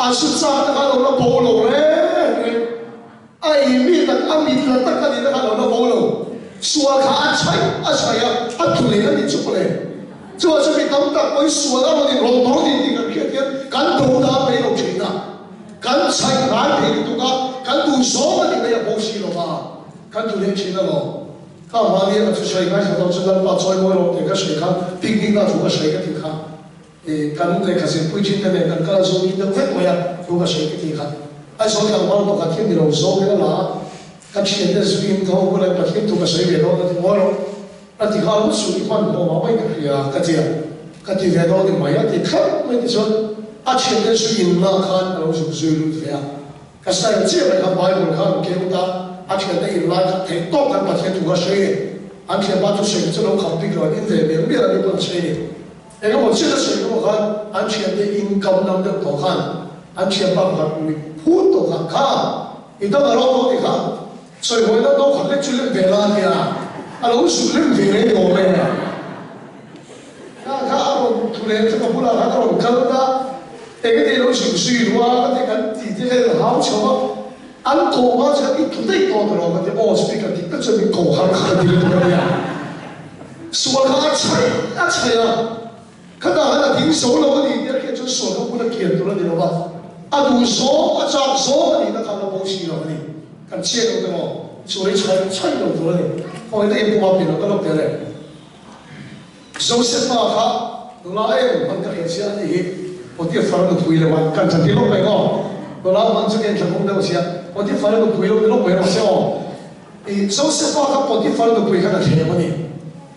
a su chak te kha a lo la bo lo reng reng, a ei mi tak a mit la tak a nihna kha a lo la bo lo, sual kha a chhai a chhai a, a tlu leh a ni chu pawh le. Chuvang chu mi tam tak pawhin sual a rawn inrawlh dawn tih tih kan hriat hian kan do dan mai lo thin a. Kan chhaih ngai thei lutuk a, kan duh zawng a ni mai a bo si lo va, kan duh leh thin alawm. Kha mahni a ka thusawi ngaithla tawh chu Lalpa chawi mawi rawh tih ka sawi kha picnic na thu ka sawi ka ti kha i kan lehkha zirpui thin te nen kan kal a zawng in deuh vek mai a thu ka sawi ka ti kha. Aizawl tlangval pakhat hi ni lo zawngin a la a, ka thiante zuiin ka ho bulah Pathian thu ka sawi ve dawn a ti mawi rawh. A ti nghal vut suh, i hmanhmawh mah mai ka hria ka ti a, ka ti ve dawn i mai a ti thlap mai tichuan a thiante chu in lak khan a lo zuk zui lut ve a, ka style chiah mai kha Bible kha an keu ta, a thiante in lai kha theih tawk khan Pathian thu kha sawi ni, an thianpa thusawi kha chu lo kham bik lo an in ve mial mial a ni pawn a sawi ni, engemaw chiah a sawi emaw khan an thiante in kam nam deuh tawh khan an thianpa pakhat mit phut tawh khan kha i dang a lo dawn ti kha. Sawihawi deuh deuh khat lek chu lem ve la nia, a lo zuk lem ve reng awm e. Kha kha a rawn thu leh chu ka bulah khan a rawn kal ta, eng nge lo zuk zui rua ka ti kan ti te kha in hau chho a, an koh hma chuan i thu daih tawh ta lo ka ti, aw speaker dik tak chuan min ko har kha ka ti lutuk a nia. Sual kha a chhaih a chhaih a, khatah khan a ding zo lo a ni tih a hriat chuan sual kha hmun a kian tur a ni lo va, a duh zawng a chak zawng a nihna kha a la bo si lo a ni. Kan chhiat lo te maw? Chu rei chhaih chhaih lo tur a ni. Khawngaih takin puma pian lo ka lawk tel e. Josefa kha nula em hman ka hriat chiah a nih hi. Potiphar nupui leh man kan chan ti lawk mai maw? Nula hman chu ka inthlahrung deuh sia. Potiphar nupui lo ti lawk mai rawh se aw. I Josefa kha Potiphar nupui khan a thlem a ni.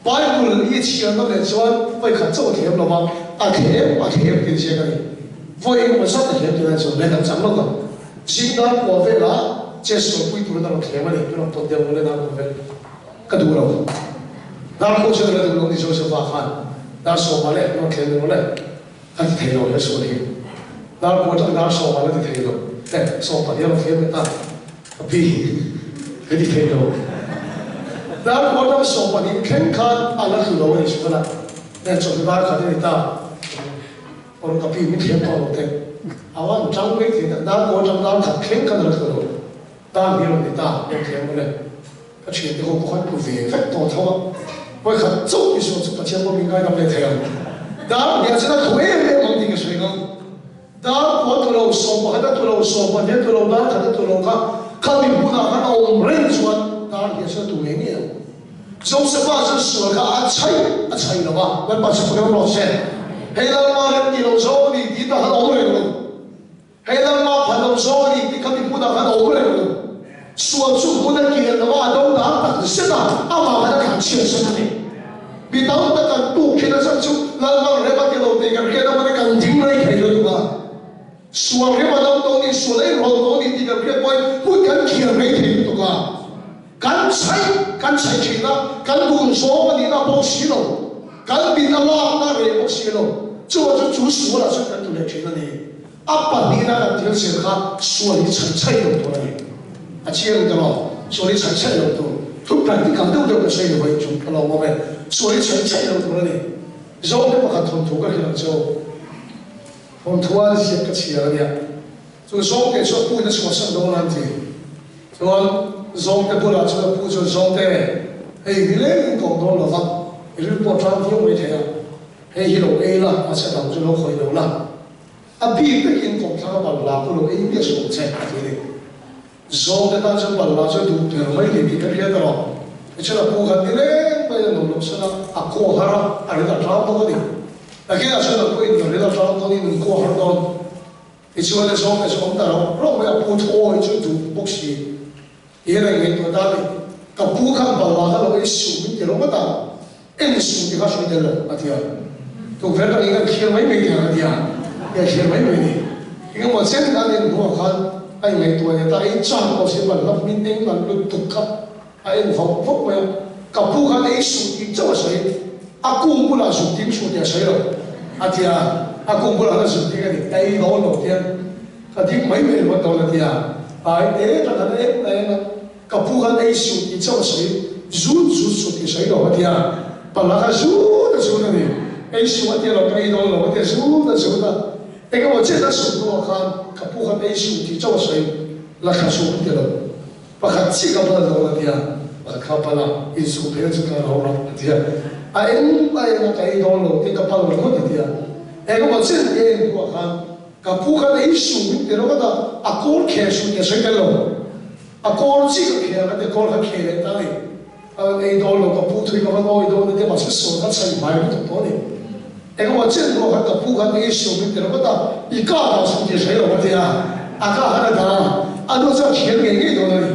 Bible i chhiarna leh chuan vawi khat chauh a thlem lo va, a thlem a thlem tih ziak a ni. Vawi engemaw zat a thlem tih lai chuan leh kan chang lawk ang. Zing dar kua velah che sualpui turin a rawn thlem a ni, min rawn pawt deuh mawle dar kua vel ka duh lo. Dar kua chuan ka duh lo ni Josepha khan dar sawmah leh min rawn thlem deuh mawle ka ti thei lo he sual hi. Dar kua atang dar sawmah la ti thei lo eh 12 a rawn thlem leh ta ka pi ka ti thei lo. Dar kua atang 12 thleng khan a la tlu lo a ni chuan a eh chawhnu dar khat a ni ta. Aw ka pi min thiam tawh lo teh. A van tang mai thei tak dar kaw atang dar khat thleng khan a la tlu lo. Dar hi a rawn ni ta rawn thiam mawle. Ka thian te ho pawh khan tlu ve vek tawh tho a. Vawi khat chauh i sawn chu Pathian pawh min ngaidam leh thei ang. Dar hniah chuan a tlu em em ang tih ka sawi ngam. Dar kua tlu lo, 11 a tlu lo, 12 a tlu lo, dar khat a tlu lo kha khami hmunah khan a awm reng chuan dar hniah chuan a tlu ngei ngei ang. Josefa chuan sual kha a chhaih a chhaih lo va, Lalpa chu fak rawh se. Hei Lalpa rem tih lo zawng a ni tih tah khan a awm reng lo. Hei Lalpa phan lo zawng a ni tih kha mi hmunah khan a awm reng lo. Sual chu hmun a kian lo a, a do dan tak zet a, amah khan a thlan chhiat zet a ni. Mi tam tak kan tuk thin a chhan chu Lalpa rem a ti lo tih kan hriat avangin kan ding rei thei lutuk a. Sual rem a dam tawh ni, sual a inrawlh tawh ni tih kan hriat pawhin hmun kan kian rei thei lutuk a. Kan chhaih kan chhaih thin a, kan dun zawng a nihna bawk si lo, kan mit a lakna reh bawk si lo, chuvang chu chu sualah chuan kan tu leh thin a ni. A pahnihna kan thil zir kha sual hi chhan chhaih lo tur a ni. A chiang ta lo, sual hi chhan chhaih lo tur. Thu practical deuh deuh ka sawi lo a inchung ka lawm awm e. Sual hi chhan chhaih lo tur a ni. Zote pakhat thawnthu ka hrilh ang che u. Thawnthu a ziak ka chhiar a nia. Chu zawngte chu a pu in a chhuahsan dawn a an ti. Chuan zawngte bulah chuan a pu chuan Zawngte, hei ni leng in kawm dawn lo va, i ril pawh tan viau mai thei a. Hei hi lo ei la, mahse dang chu lo khawih lo la. A bik takin kawmthlang a balhla pawh lo ei miah suh ang che, a ti a ni. Zawngte tan chuan balhla chu a duh ber mai ni tih kan hriat erawh. Tichuan a pu khan ni reng maiin a nuam loh san a, a kaw har a, a ril a tlang bawk a ni. Nakinah chuan a puin a ril a tlang dawnin an kaw har dawn. Tichuan a zawngte chu awm ta rauh rauh mai a, pu thawi chu duh bawk si. Hian a ngaihtuah ta a ni. Ka pu khan balhla kha lo ei suh min ti lo ngawt a, en suh ti kha hruai tel lo, a ti a. Tukverh atangin kan thlir mai mai thei ang, a ti a. Kan thlir mai mai ni. Engemaw chen khan en hnuah khan a ingaihtuah leh ta, ei chak pawh si balhla hmin eng an lutuk kha a en vauh vauh mai a. Ka pu khan ei suh tih chauh a sawi, a kung bulah zuk ding suh tih a sawi lo, a ti a. A kung bulah khan a zuk ding a ni, a ei dawn lo tiang. Ka ding mai mai ringawt dawn a ti a, ai te ka kal em em a, ka pu khan ei suh tih chauh a sawi, zut zut suh tih sawi lo a ti a, pala kha zut a zut a ni, ei suh a ti a lo, ka ei dawn lo a ti a, zut a zut a, eng emaw chet a suh hnuah khan ka pu khan ei suh tih chauh a sawi, la thla suh a ti lo, pakhat chiah ka pal dawn a ti a, pakhat kha pal a, insuh phel chu ka lo rak a ti a, a eng a eng a ka ei dawn lo tih ka pal ringawt a ti a, eng emaw chet ka en hnuah khan Ka pu khan ei suh min ti rawt a, a kawl khel suh tih a sawi tel lo. A kawl chi ka khel a ti, kawl kha khel leh ta a ni. A rawn ei dawn lo, ka pu thui ka van awi dawn a ti, mahse sawn kha chhai hmai lutuk tawh a ni. Engemaw chen ruah khan ka pu khan ei suh min ti rawt a, i ka dah suh tih a sawi lo a ti a, a ka khan a dah a, a nu chuan khel ngei ngei dawn a ni.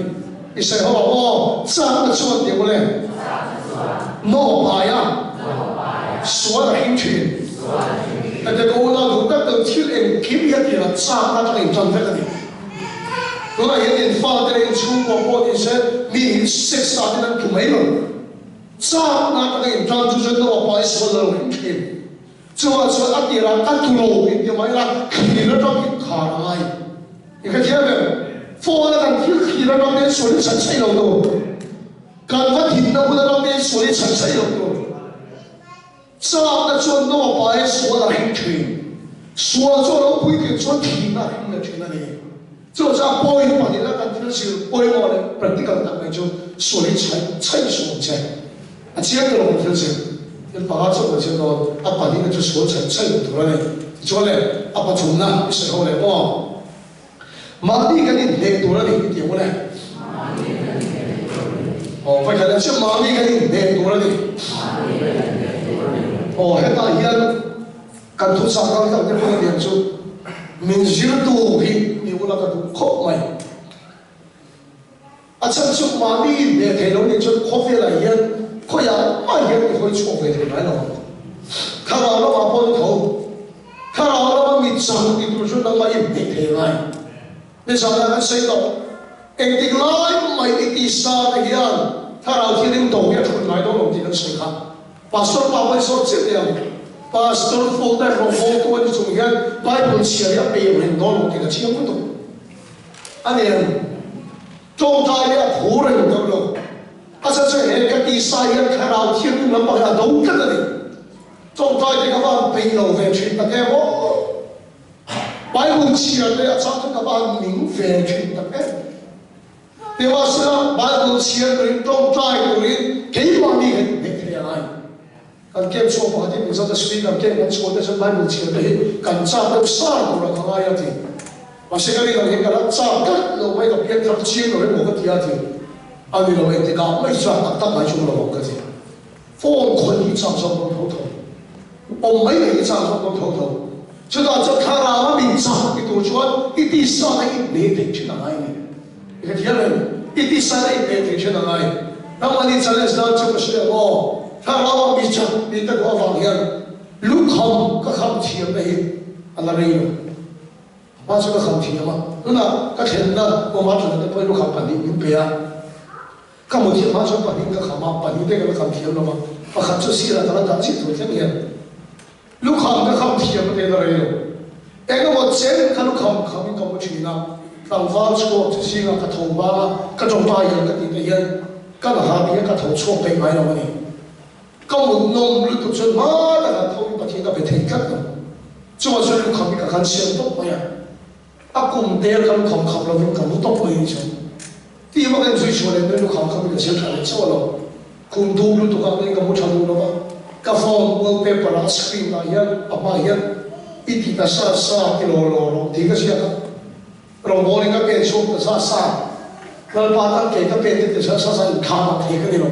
I sawi ho ang aw, chakna chuan ti mawle. Naw pai a, sual a hring thin. Hete ka unau duh tak deuh thil engkim hi a tirah chakna atanga intan vek a ni. Tunah hian in fate leh in chhungkua pawh ni se mi hi sex ah ten an tlu mai lo. Chakna atanga intan chu chuan naw pai sual a lo hring thin. Chuvah chuan a tirah ka tlu lo inti mai la, thlir atangin khar a ngai. I ka thiam em? Phone a kan thil thlir atang te sual i chhan chhaih lo tur. Kan va thinna hun atang te sual i chhan chhaih lo tur. Chakna chuan naw paia sual a hring thin. Sual chu a lo puitling chuan thihna a hring leh thin a ni. Chu chu a point pahnihna kan thil zir pawimawh leh practical tak mai chu sual hi chhaih chhaih suh ang che. A chiang ta lo kan thil zir. Thil panga chauh kan zir dawn, a pahnihna chu sual chhaih chhaih loh tur a ni. Tichuan le, a pathumna i sawi ho leh maw? Mahni kan inhneh tur a ni i ti ang u le. Aw, vawikhat leh chiah mahni kan inhneh tur a ni. Aw, hetah hian Kan thuchah kal tak te pawh a niang chu min zirtu hi ni ula ka duh khawp mai. A chhan chu mahni inhne thei lo nih chuan khawvelah hian khawiah mah hian i hawi chhuak ve thei ngai lo ang. Thlarau lamah pawh ni tho. Thlarau lama mi chang ti tur chu nangmah i hne thei ngai. Nizanah kan sawi tawh. Engtik lai mai i tisa te hian thlarau thianghlim do hi a thut ngai dawn lo tih kan sawi kha. Pastor pa pawh i zawt chiah teh ang. Pastor full time rawngbawltu a ni chung hian Bible chhiar hi a pe reng dawn lo tih ka chiang lutuk. A ni ang. Tawngtai hi a phu reng deuh lo. A chhan chu he ka tisa hian thlarau thianghlim lampang hi a do tlat a ni. Tawngtai te ka van peih lo ve thin tak em aw. Bible chhiar te a chang chu ka van ning ve thin tak em. Nimahsela, Bible chhiar turin tawngtai turin keimahni kan inhnek thei a ngai. Kan camp chhuak pakhat hi Mizota speaker camp kan chhuah te chuan Bible chhiar te hi kan chak deuh sar tur a ka ngai a ti. Mahse ka rin ang hian ka la chak tlat lo mai ka pian thar chiang lo emaw ka ti a ti. A ni lo engtikah mai chak tak tak mai chu ka lo awm ka ti. Phone khawih hi chak zawk dawn tho tho. Awm mai mai hi chak zawk dawn tho tho. Chutah chuan thlarau a min chak ti tur chuan i tisa na i hne theih thin a ngai ni. I hrethiam em? I tisa na i hne theih thin a ngai. Nangmahni challenge nan chu ka hria ang aw. Thlarau a mi chak ti ka duh avang hian lukham ka kham thiamna hi a la rei lo. Hma chu ka kham thiam a, tunah ka thlenna kawma thlenna te pawhin lukham pahnih min pe a. Ka hmu thiam hma chuan pahnih ka kham a, pahnih te ka la kham thiam lo va, pakhat chu sirah ka la dah chiah tur thleng hian lukham ka kham thiam a teh na rei lo. Engemaw chen ka lukham khamin ka mu thin a, tlangval chhuak chi zingah ka tho hmang a, ka tawngtai hian ka tih te hian ka la hah hian ka tho chhuak peih ngai lo a ni. Ka mut nawm lutuk chuan hma takah tho in Pathian ka be thei tlat lo. Chuvang chuan lukham hi ka khan siam tawp mai a, a kum tel ka lukham kham lovin ka mu tawp mai ni chuan. Tih vak en zui chhuah leh mai lukham kham hi ka siam tha leh chauh a lo. Khum dum lutuk ah ngei ka mu tha duh lo va, ka phone wallpaper ah screen ah hian a hma hian i ti ta sa sa ti law law rawh tih ka ziak a, rawngbawl in ka pen chhuak ta sa sa, Lalpa tan ke ka pen te ti sa sa sa inkhah mak thei ka ni lo.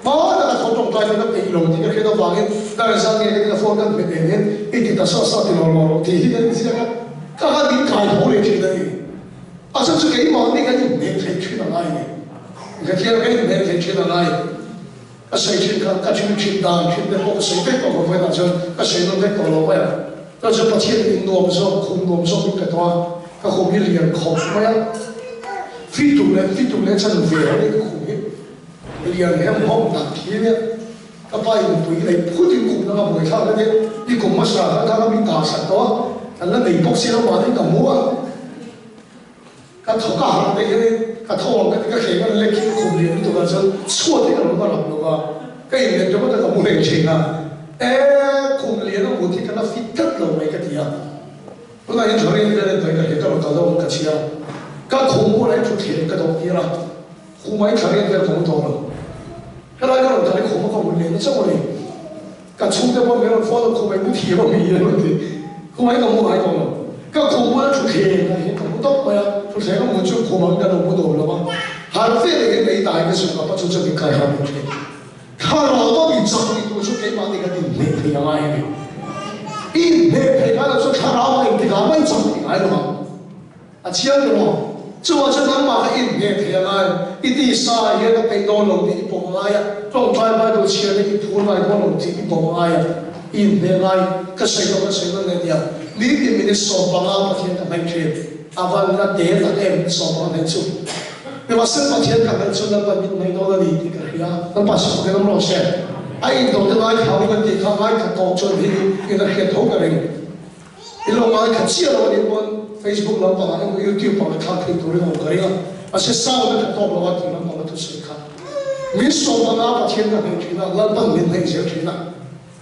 Hma taka tho tawngtai te ka peih lo tih ka hriat avangin ka rawn zan nge ka ti a phone kan hmet em hian i ti ta sa sa ti law law rawh tih hi ka ziak a, ka han inkai tho leh thin a ni. A chhan chu keimahni kan inhmeh theih thin a ngai ni. Ka thiam kan inhmeh theih thin a ngai. Ka sawi thin kha ka thil thin dan thin te pawh ka sawi vek tawh lo vawiinah chuan ka sawi nawn vek tawh lo mai ang. Chuan chu Pathian in nuam zawk, khum nuam zawk in ka tawh a, ka khum hi lian khawp mai a. Fitu leh fitu leh chan ve a ni ka khum hi lian hem hawm tak khi nia. Ka pa in nupui lei phut in kum danga buai thlak a nia. I kum hmasa kha kha ka mi ta sak tawh a, kan la nei bawk si lo mahni ka mu a. Ka thaw ka harh daih hian ka tho ang ka ti ka thleng a lek hi ka khum lian lutuk ah chuan chhuat hi ka lo va rap lo va, ka inlet ringawt a ka mu reng thin a, e khum lian a mut hi ka la fit tlat lo mai ka ti a, tunah hian tharin vel en tawi ka hria ka rawn kal deuh ang ka chhia ka khum bulah hian thutthleng ka dawh tir a, khumah hian tharin vel ka mu tawh lo, helai ka rawn kal hi khum a ka mut leh na chauh a ni, Ka chhungte pawh min rawn phone a, khumai mu thiam a mi a rawn ti. Khumai ka mu ngai tawh lo. Ka khum bula thutthleng ah hian ka mu tawp mai a, thutthleng a mu chu khum ang ka lo mu dawm lo va. Harh ve leh hian lei dai ka zuk a, pa chu chuan min kai harh lo thin. Thlarau a mi chak ni tur chu keimah ni kan inhmeh thei a ngai a ni. I inhmeh thei ngai lo chuan thlarau a engtikah mai chak thei ngai lo ang. A chiang ber aw. Chuvang chuan nangmah kha inhmeh thei a ngai. I tisa ah hian a peih dawn lo tih i pawm a ngai a, tawngtai Bible chhiar leh i phur ngai dawn lo tih i pawm a ngai a, i inhmeh ngai. Ka sawi tawh ka sawi nawn leh nia. Nitin minute 15 Pathian ka hnaih thin. A van la te tak em 15 hnaih chu. Nimahsela Pathian ka hnaih chuan Lalpa min hnaih dawn a ni tih ka hria. Lalpa chu fakin awm rawh se. A indawh te ngaithla in a tih kha ngaithla tawh chuan hi in a hriat tho ka ring. I lo ngaithla chiah lo anih pawn Facebook lampangah emaw YouTube ah thlak thei turin a awm ka ring a, mahse sound a tha tawk lo a tih lampang a thusawi kha min sawm anga Pathian ka hnaih thin a, Lalpan min hnaih zel thin a,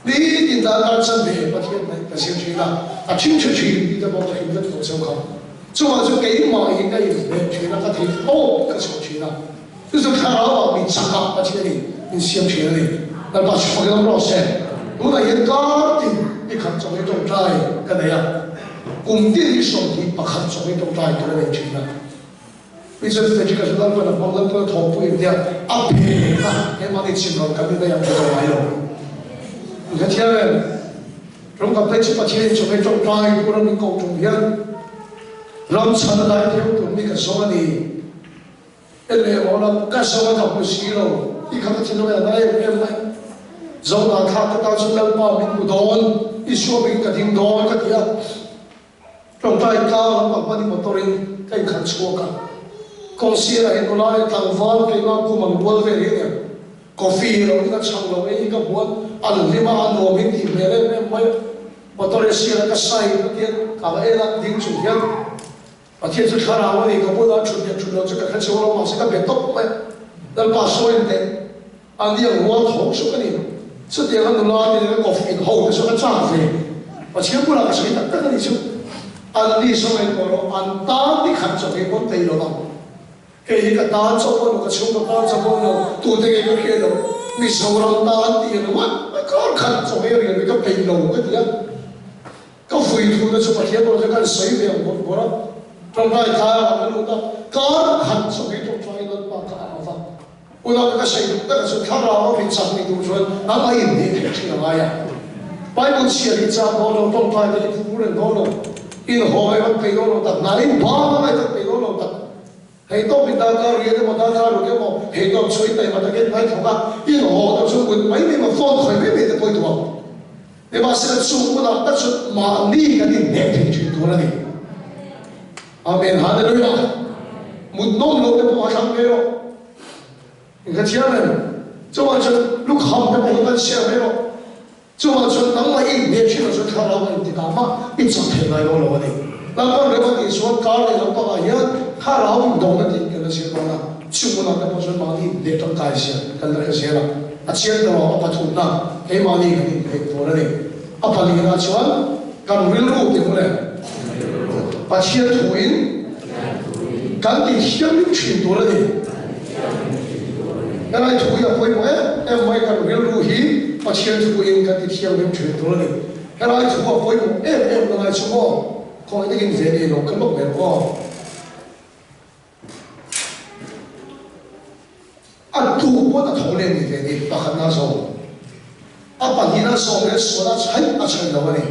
nitin dan dar chan ve Pathian hnaih ka zir thin a, a thin tha thin tih te pawh ka hrim vek tawh cheu kha. Chuvang chu keimah hi ka inhmeh thin a, ka thei tawp ka chhuah thin a, chu chu thlarau ah min chak a, Pathianin min siam thin a ni. Lalpa chu fakin awm rawh se. Tunah hian kar tin ni khat chawhmeh tawngtai ka nei a, kum tin hi 21 chawhmeh tawngtai tur a nei thin a. Mi chuan Frederick-a chu Lalpan a hmang, Lalpan a thawkpui em tia a phen a, hemah ni chim rawn kan ni daih ang chu ka ngai lo. Hrethiam em? Ram kan phei chu Pathianin chawhmeh tawngtai tur a min koh tum hian ram chhan a dai theu tur mi ka zawng a ni. En leh maw la, ka zawng a ka hmu si lo, i kha ka thinlung hian a na em em mai. Zohna thlak ka tan chu Lalpa min hmu dawn, Isua min ka ding dawn ka ti a. Tawngtai tlang lampang hman i motor in ka inkhalh chhuak a. Kawng sirah hian nula leh tlangval keimah kum ang rual vel hi ania. Coffee lo in a chhang lo ei hi ka hmu a, an hlim a, a nuam hi tih hmel em em mai a. Motor hi sirah ka sai ka tian ka va en a, ding chung hian Pathian chu thlarau a ni, ka bulah thut leh thut lo chu ka hre chho lo, mahse ka be tawp mai a. Lalpa sawi ang teh, a ni ang rual tho chu ka ni. Chutianga nula te nena coffee in ho te chu ka chak ve. Pathian bulah ka sawi tak tak a ni chu. An ni saw ngaihtuah rawh, an tan ni khat chawp hi pawn thei lo vang. Kei hi ka tan chawp pawh lo, ka chhung ka tan chawp pawh lo, tute nge ka hriat lo, Mizoram tan tih ringawt mai kar khat chawp hi a rian hi ka peih lo ka ti a. Ka vui thu te chu Pathian pawh chu kan sawi ve ang bawrh bawrh a, tawngtai thlai ah ka lut a, kar khat chu hei tawngtai Lalpa ka ang va. Unau te ka sawi duh tak chu thlarau a ri chak ni tur chuan nang a inhne theih thin a ngai a. Bible chhiar hi chak dawn lo, tawngtai te hi phur reng dawn lo, inhaw hi kan peih dawn lo tak, hna in bang a ngai tak peih dawn lo tak. Hei tawp in darkar riat emaw darkar ruk emaw hei tawp chu in taima takin hmai thawk a, in haw tawh chu mut mai mai maw phone khawi mai mai te pawh i tuam. Nimahsela chung hunah tak chuan mahni kan inhnek thei thin tur a ni. Amen Hallelujah. Mut nawm lo te pawh a thlang ve rawh. In ka thiam em? Chuvang chuan lukham te pawh kha kan share mai rawh. Chuvang chuan nangmah. Nangmah i inhne thin ah chuan thlarau a intikah mah i chak thei ngai dawn lo a ni. Lalpan rem a tih chuan kar leh lampangah hian thlarau indawhna tih kan la zir dawn a, chung hunah te pawh chuan mahni inhne tangkai zia kan la hre zel a, a chiang ta lo a pathumna keimahni kan inhne tur a ni. A palinah chuan kan rilru tih ang le Pathian thuin kan tih thianghlim thin tur a ni. Helai thu hi a pawimawh em em mai, kan rilru hi Pathian thuin kan ti thianghlim thin tur a ni. Helai thu a pawimawh em em na lai chu maw khawi takin ve nei lo ka lawk ber aw. A tu pawn a tho leh ni ve ni, pakhatna zawng. A pahnihna zawng leh sual a chhaih a chhaih lo a ni.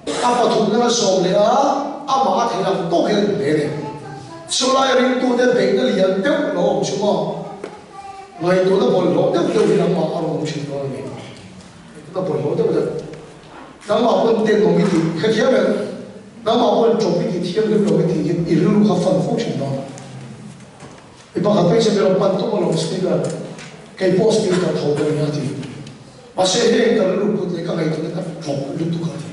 A pathumna zawng leh a amah a theih ang tawk hian hle ni. Chulai ringtute beihna lian deuh lo awm chu maw? Ngaihtuahna bawlhhlawh deuh deuh hi nangmah a rawn awm thin dawn a ni. Ngaihtuahna bawlhhlawh deuh deuh. Nangmah pawn tenawm i tih hrethiam em? Nangmah pawn ṭawp i tih thianghlim lo i tih hian i rilru kha fan fo thin dawn. Mi pakhat phei chu mi rawn pan tum alawm speaker, kei pawh speaker tho ka ni a ti. Mahse heng ka rilru put leh ka ngaihtuahna ka ṭawp lutuk a ti.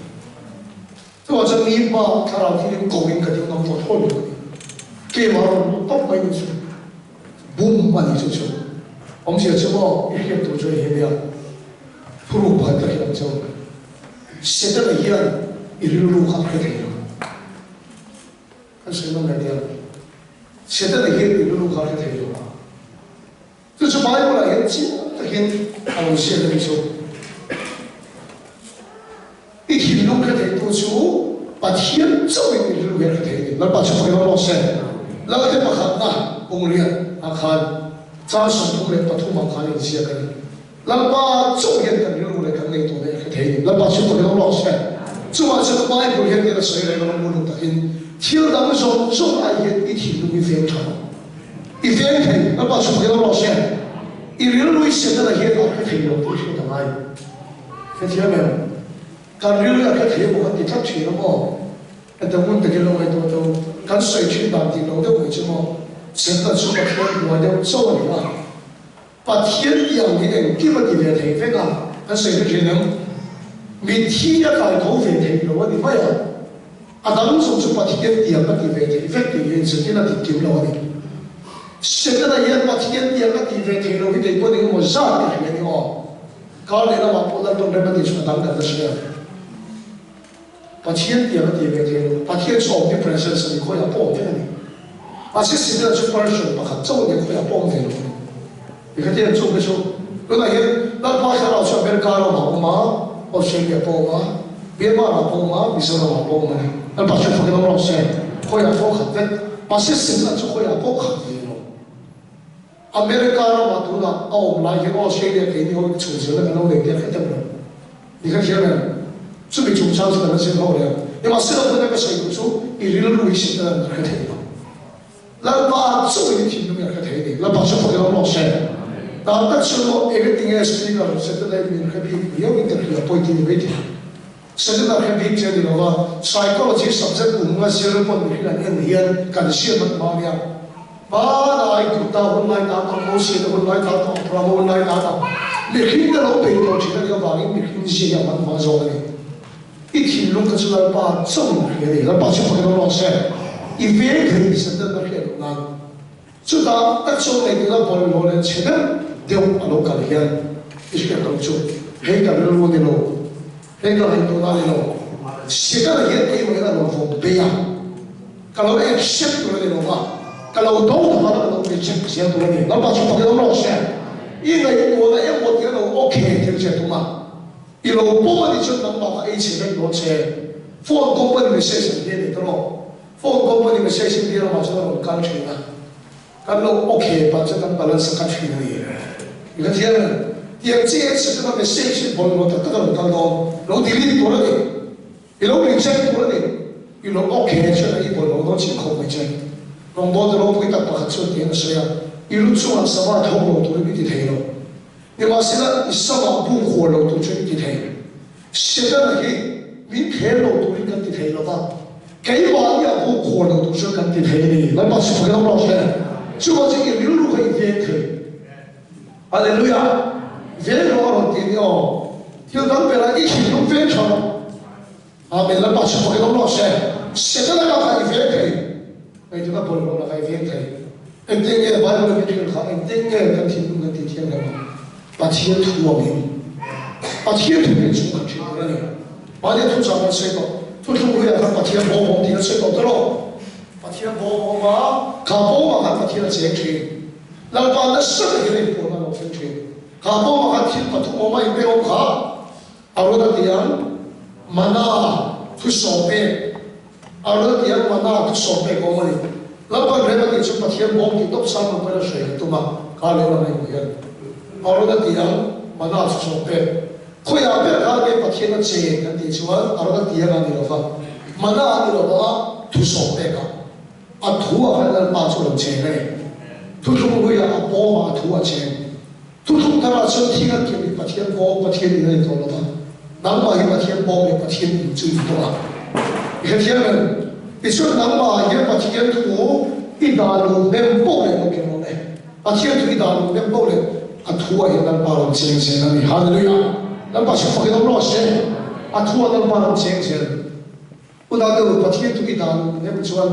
Chuvang chuan mi hma thlarau thilin ko in ka ding ngam tawh thawl lo a ni. Keimah rawn lut tawp mai ni chu bum a ni chu chu. Awmzia chu maw i hriat tur chu hei hi nia. Thuruk pakhat ka hrilh ang cheu. Setana hian i rilru kha a hre thei lo. Kan sawi nawm leh dial. Setana hian i rilru kha a hre thei lo a. Chu chu Bible ah hian chiang takin a lo ziak a ni chu. I thinlung hre theitu chu Pathian chauhin i rilru hian hre thei a ni. Lalpa chu fakin awm rawh se. Lalte pakhatna pungriat ah khan chang 33 ah khan inziak a ni. Lalpa chauh hian kan rilru leh kan ngaihtuah leh a hre thei a ni. Lalpa chu fakin awm rawh se. Chuvang chuan Bible hian thil a sawi reng a, uluk takin thil dang zawng zawng ai hian i thinlung i veng tha lo. I veng thei. Lalpa chu fakin awm rawh se. I rilru i Setana hian a hre thei lo tih hriat a ngai. Hrethiam em? Kan rilru hi a hre thei emaw kan ti tlat thin a maw? Heta ngun takin lo ngaihtuah tho. Kan sawi thin dan tih lo deuh mai chu maw? Setana chu Pathian buai deuh chauh a ni a. Pathian tih ang hi engkim a ti ve thei vek a, kan sawi hre thin ang. Mitthi a kai tho ve thei lo a ni mai a, a dang zawng chu Pathian tih ang a ti ve thei vek tih hian zetin a dik kim lo a ni. Setana hian Pathian tih ang a ti ve thei lo hi kei pawh eng emaw zat ka hria a ni aw. Kar leh lamah pawh Lalpan rem a tih chu a dang kan la hria. Pathian tiang a ti ve thei lo. Pathian chu omnipresence a ni, khawiah pawh awm vek a ni. Mahse Setana chu person pakhat chauh a ni, khawiah pawh awm ve lo a ni. Tikha tiang chung te chu tunah hian Lalpa Thlarau chu America ramah a awm a, Australia pawh a awm a, Myanmar ah pawh a awm a, Mizoram ah pawh a awm a ni. Lalpa chu fakin awm rawh se. Khawiah pawh khat vek. Mahse Setana chu khawiah pawh khat ve lo. America ramah tunah a awm lai hian Australia keini ho in chhun zelna kan lo nei diak hret deuh lo. Ni kha thiam em? Chumi chungchang chu kan la zir ho leh ang. Nimahsela tuna ka sawi duh chu i rilru hi Satan a hre thei lo. Lalpa chauhin i thinlung hi a hre thei a ni. Lalpa chu fakin awm rawh se. Dan tak chuan maw engati nge Speaker Satan-a i min hre bik viau in ka hria pawi ti ni mai thei. Satan a hre bik che a ni lo va, Psychology subject kum nga zir pawn mihring an en hian kan hriat mat hma nia. Hmanai Gupta hun lai ta tawh, Moses te hun lai ta tawh, Abrahama hun lai ta tawh, mihring te lo bei tawh thin a nih avangin mihring zia hi a hman hma zawk a ni. I thinlung kha chu Lalpa chauhin a hria a ni. Lalpa chu fakin awm rawh se. I veng thei ni Satan a hriat loh nan. Chutah tak chuan ngaihtuahna bawlhhlawh leh chhe deuh deuh a lo kal hian i hriat loh chu hei ka rilru a ni lo, hei ka ngaihtuahna a ni lo, Satan hian keimah hian a rawn vawm bei a, ka lo accept tur a ni lo va, ka lo do ta a, ka lo reject zel tur a ni. Lalpa chu fakin awm rawh se. I ngaihtuahna emaw tih a lo okay thil che tum a, i lo pawm a nih chuan nangmah kha ei chhe vek dawn che. Phone company message an hliah leh ta rawh. Phone company message in India ramah chuan a rawn kal thin a, kan lo okay pah chuan kan balance a cut thin a ni. I ka thiam em? Tiang chiah hian Setana message hi bawlhhlawh tak tak a rawn kal dawn, lo delete tur a ni, i lo reject tur a ni, i lo okay chuan a i bawlhhlawh dawn chiah khawp mai che. Rawngbawltu ropui tak pakhat chuan tihian a sawi a, I lu chungah sama thawk lo turin i ti thei lo. Nimahsela i sama bung huar lo tur chuan i ti thei. Setana hi min khel lo turin kan ti thei lo va, keimahni a buk khuar lo tur chuan kan ti thei a ni. Lalpa chu fakin awm rawh se. Chuvang chu i rilru kha i veng thei. Hallelujah! Veng rawh a rawn ti a ni aw. Thil dang ber ah i thinlung veng tha rawh. Amen Lalpa chu fakin awm rawh se. Setana ka kha i veng thei. Ngaihtuahna bawlhhlawh lakah i veng thei. Engtin nge Bible a min hrilh kha engtin nge kan thinlung kan tih thiang hlauh ang? Pathian thu angin Pathian thu hi chung kan hrilh tur a ni. Mahni thu chang kan sawi tawh. Thuthlung hluiah khan Pathian bawm awm tih kan sawi tawh ta lo. Pathian bawm a awm a, kha bawmah khan Pathian a cheng thin. Lalpa nasa takin a inpuanna a lo thleng thin. Kha bawmah khan thil pathum awm a inbe awm kha a rawn a ti ang, Mana thu sawm pek a rawn a ti ang, Mana thu sawm pek awm a ni. Lalpan rem a tih chu Pathian bawm tih tawp sang rawh pawhin a hre kan tum a, kha lehlam a inhmu hian a rawn a ti ang, Mana thu sawm pek. Khawiah ber khan nge Pathian a che kan tih chuan a rawn a ti ang a ni lo va, Mana a ni lo va, thu sawm pek a. A thu ah khan Lalpa chu a lo cheng a ni. Thuthlung hluiah a pawmah a thu a cheng. Thuthlung tharah chuan thing a kim in Pathian pawm Pathian in a ni tawh lo va, nangmah hi Pathian pawm leh Pathian in chu i ni tawh a. I hrethiam em? Tichuan nangmah hian Pathian thu i dah luh hnem poh leh lo kim awm e. Pathian thu i dah luh hnem poh leh a thu ah hian Lalpa rawn cheng zel a ni. Hallelujah! Lalpa chu fakin awm rawh se. A thu ah Lalpa rawn cheng zel. Unau deuh Pathian thu i dan nem chuan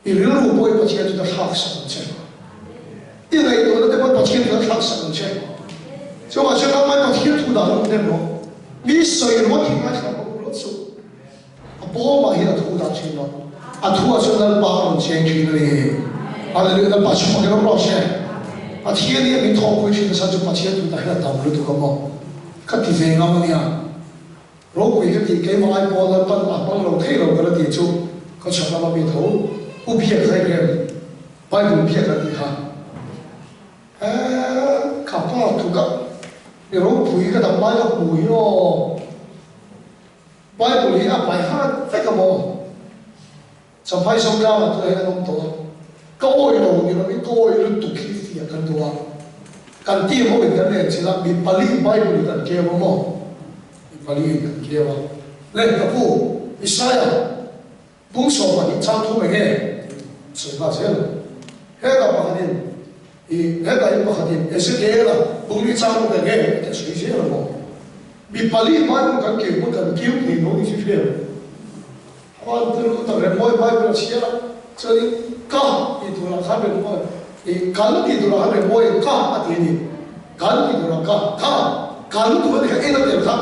i rilru pawh i Pathian chu ta thlak sak ang che. I ngaihtuahna te pawh Pathian chu ta thlak sak ang che. Chuvang chuan nangmah i Pathian thu dan awm nem rawh. Mi sawi ruat hi ngaithla rawh ruat suh. A pawmah hian a thu dah thin rawh. A thu ah chuan Lalpa a rawn cheng thin a ni. Hallelujah Lalpa chu fakin awm rawh se. Pathian hi a min thawhpui thin nasa chu Pathian thu dah hian a tam lutuk a maw? Ka ti ve ngam a nia. Ropui ka tih keimah ai pawh Lalpan a hmang lo thei lo ka la tih chu ka chhak lama mi tho U Biak hai rem Bible Biak a tih kha Eeh ka pa thu ka mi ropui ka dam lai ka hmu hi aw Bible hi a pai hat vek a maw Champhai Sawmtlangah tunah hian an awm tawh a, ka awi lo ni lovin ka awi lutuk hi fiah kan duh a, kan team ho in kan len chilh a, mi pali Bible in kan keu a maw? Mi pali in kan keu a, le ka pu Isaiah bung 12 chang thum eng nge sawi nghal zel ang, hetah pakhatin i hetah in pakhatin Ezekiel-a bung li chang ruk eng nge a ti a sawi zel ang maw? Mi pali Bible kan keu pawn kan keu thei lo ni si hriat. Khuan te lu tak rem mawi Bible a chhiar a, chuanin ka tih turah khan rem mawi ih kal tih turah khan rem mawi ka a ti a ni. Kal tih turah ka, kha kal tur a ni kha en a tel kha.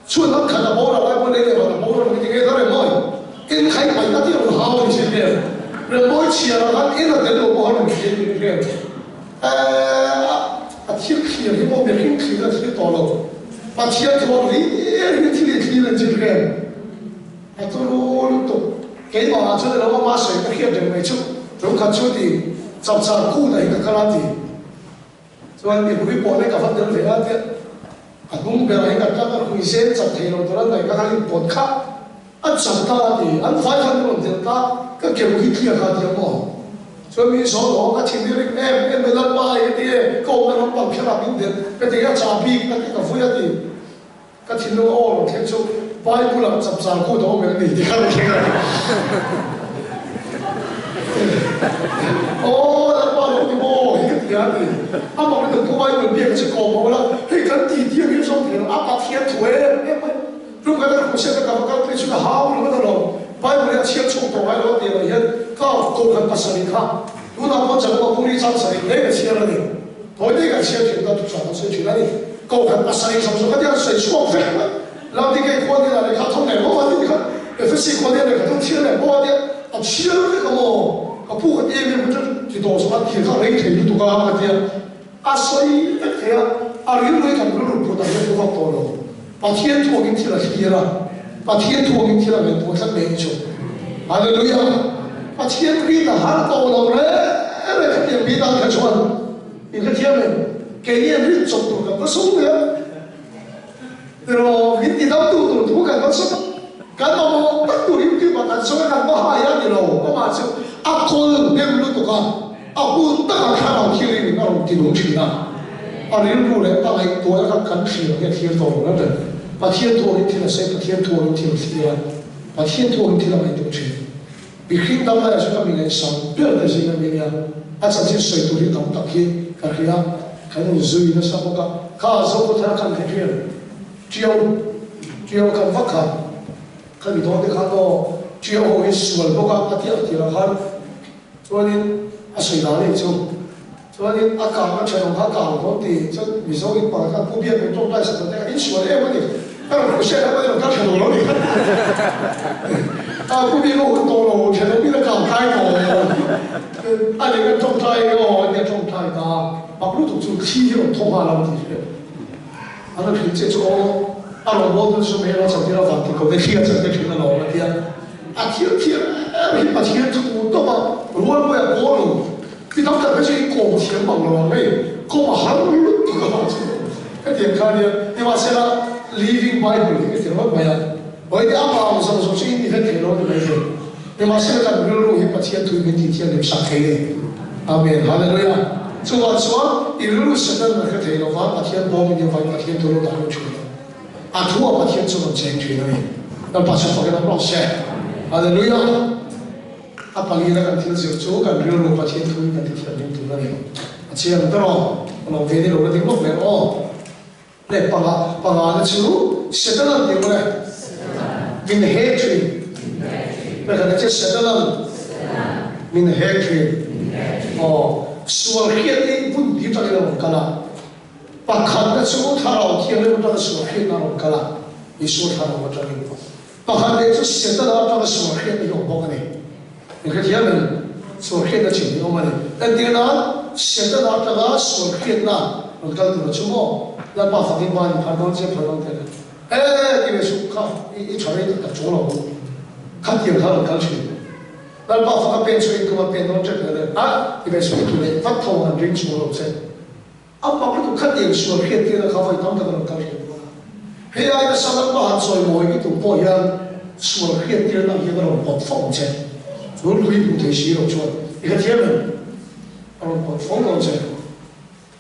Chhuat lam khat a boral lai pawh lei leh van a boral ang ti nge ta rem mawi en khai paih a tih a rawn hau a ni si hmel. Rem mawi chhiarah khan en a tel lo pawh a rawn thlir ni hmel. Eeh a thil thlir hi maw mihring thlir a thlir tawh lo. Pathian thuam hlir hi thil i thlir a ni hmel. A turu lutuk. Keimah ah chuan ilo ama sawi ka hriat reng mai chu tumkhat chu ti chapchar kut ah hi ka kal a ti. Chuan mi hui pawh leh ka va tel ve a tia a hnung ber ah hi ka tlang a hui zen chak thei lo tur a ngaih ka kal in pawt kha a chak ta a ti. An vai khan min rawn tel ta ka keu hi tliak a ti a maw. Chuan min zawh lo ka thin hi rim em em mai Lalpa ai ka ti e ka awmna ram pang kher ah min delh ka ti a chahbi ka ti ka vui a ti. Ka thinlung a aw lo thleng chu Bible ah chapchar kut a awm em ni ti kha ka thleng a. Aw Lalpa lo ti maw hi ka ti a ti. Amah rinawm thu Bible biak chu kawm ho la, hei kan ti ti ang hi zawng thei lo, a Pathian thu em em mai. Tum khat a ka hmuhsiat a ka va kal phei chu ka hau lo ngawt alawm. Bible hi a chhiar chhuak tawh ngai lo a tih loh hian ka kohhran pasarih kha tunah pawh Jakob a puri chang sarih hle ka chhiar a ni. Tawi te kan chhiar thin ta thuchah kan sawi thin a ni. Kohhran pasarih zawng zawng kha tiang sawi chhuak vek mai. Laodikei khua hnenah lehkha a thawk leh bawk a tih kha Ephesi khua hnenah lehkha thawk chhiar leh bawk a tia a chhiar vek a maw? Ka pu ka ti em em chu ti tawh zawk a thil kha a rei thei lutuk a ka tia a sawi vek thei a, a rilru hi kan rilru put ang hian thu vak tawh lo. Pathian thu angin thil a thlir a, Pathian thu angin thil a ngaihtuah tlat mai chu. Hallelujah! Pathian rin a har tawh lo reng reng khatiang mi tan kha chuan in hrethiam em? Keini an rin chawp tur kan va sum ve a, tiraw min ti dam tu tur thu kan va sum a, kan mamawh tak tur YouTube ah kan sum a kan va hai a ni lo, amah chu a kawl hnem lutuk a. A hun takah thlarau thirin a rawn ti nung thin a, a rilru leh a ngaihtuahna kha kan thlir ang hi a thlir tawh lo reng reng. Pathian thu angin thil a sawi, Pathian thu angin thil a thlir a, Pathian thu angin thil a ngaihtuah thin. Mihring dam laiah chuan ka mi ngaihsam ber te zing a mi nia, a chanchin sawi tur hi tam tak hi ka hria, kan inzui nasa bawk a, kha Zokhawthar khan ka hriat. Ṭiau, ṭiau kan vak kha, khami dawn te khan aw, ṭiau ho hi sual bawk a, a ti a tirah khan chuanin a sawi dan anih chu. Chuanin a kang a ṭhenawm kha a kang dawn ti chuan Mizo in pakhat khan Pu Biak min ṭawngtai sak lo te kha in sual em a ni, ka rawn hmu hriat a ni lo, ka ṭhenawm lo ni a, Pu Biak a hun tawh lo, ṭhenawm in a kang kai tawh a ni kan ṭawngtai aw a nia ṭawngtai ta, mak lutuk chu thli hi rawn thaw nghal a ti hriat. An rawn hrilh che chu aw, a rawn bawl dun chu hmel a chawtir a vang ti ko te thli a chawtir thin alawm a tia. A thil thiam em hi Pathian thu tawp a, rualpui a bawl lo. Mi tam tak te chu in kawm thiam bang lo ang hei, kawm a har lutuk a vang chu hetiang kha nia. Nimahsela Living Bible hi ka ti ringawt mai a, Awite amah ang zawng zawng chu in ni vek thei lo a ni maithei. Nimahsela kan rilru hi Pathian thu in min tih thiam lem sak thei a ni. Amen. Hallelujah. Chuvang chuan i rilru Satan a hre thei lo va, Pathian bawm in vai Pathian thu lo dah lo thin lo. A thu ah Pathian chu rawn cheng thin a ni. Lalpa chu fakin awm rawh se. Hallelujah. A palina kan thil zir chu kan rilru Pathian thu in kan ti thiam hlim tur a ni. A chiang ber aw. Ka lo ve ni lo la ding lawk leh aw. Leh panga, pangana chu Setanan tih maw le? Min hek thin. Pakhatna chu Setanan min hek thin. Aw, sual hriat hi hmun hnih atangin a rawn kal a. Pakhatna chu Thlarau Thianghlim atanga sual hriatna a rawn kal a, Isua Thlarau atangin. Pakhat leh chu Setana atanga sual hriatna hi a awm bawk a ni. Min hrethiam em? Sual hriatna chin hi a awm a ni. Entir nan, Setana atanga sual hriatna rawn kal tur a chu maw? Lalpa fakin va in phar dawn che, phar dawn teh le. E, ti ve suh kha, i tha rei tak tak chung lo ang. Khatiang kha rawn kal thin. Lalpa faka pen chu in tum a pen dawn tep le le. A, ti ve suh i tlu leh vat tho ang an ring chung lo che. A mak lutuk khatiang sual hriattirna kha vawi tam tak a rawn kal hriat dawn a. Hei ai nasa lalpa han chawimawi i tum pawh hian sual hriattirna ang hian a rawn pawt fo ang che. Chu lui hmuh thei si lo chuan i hrethiam em? A rawn pawt fo dawn che.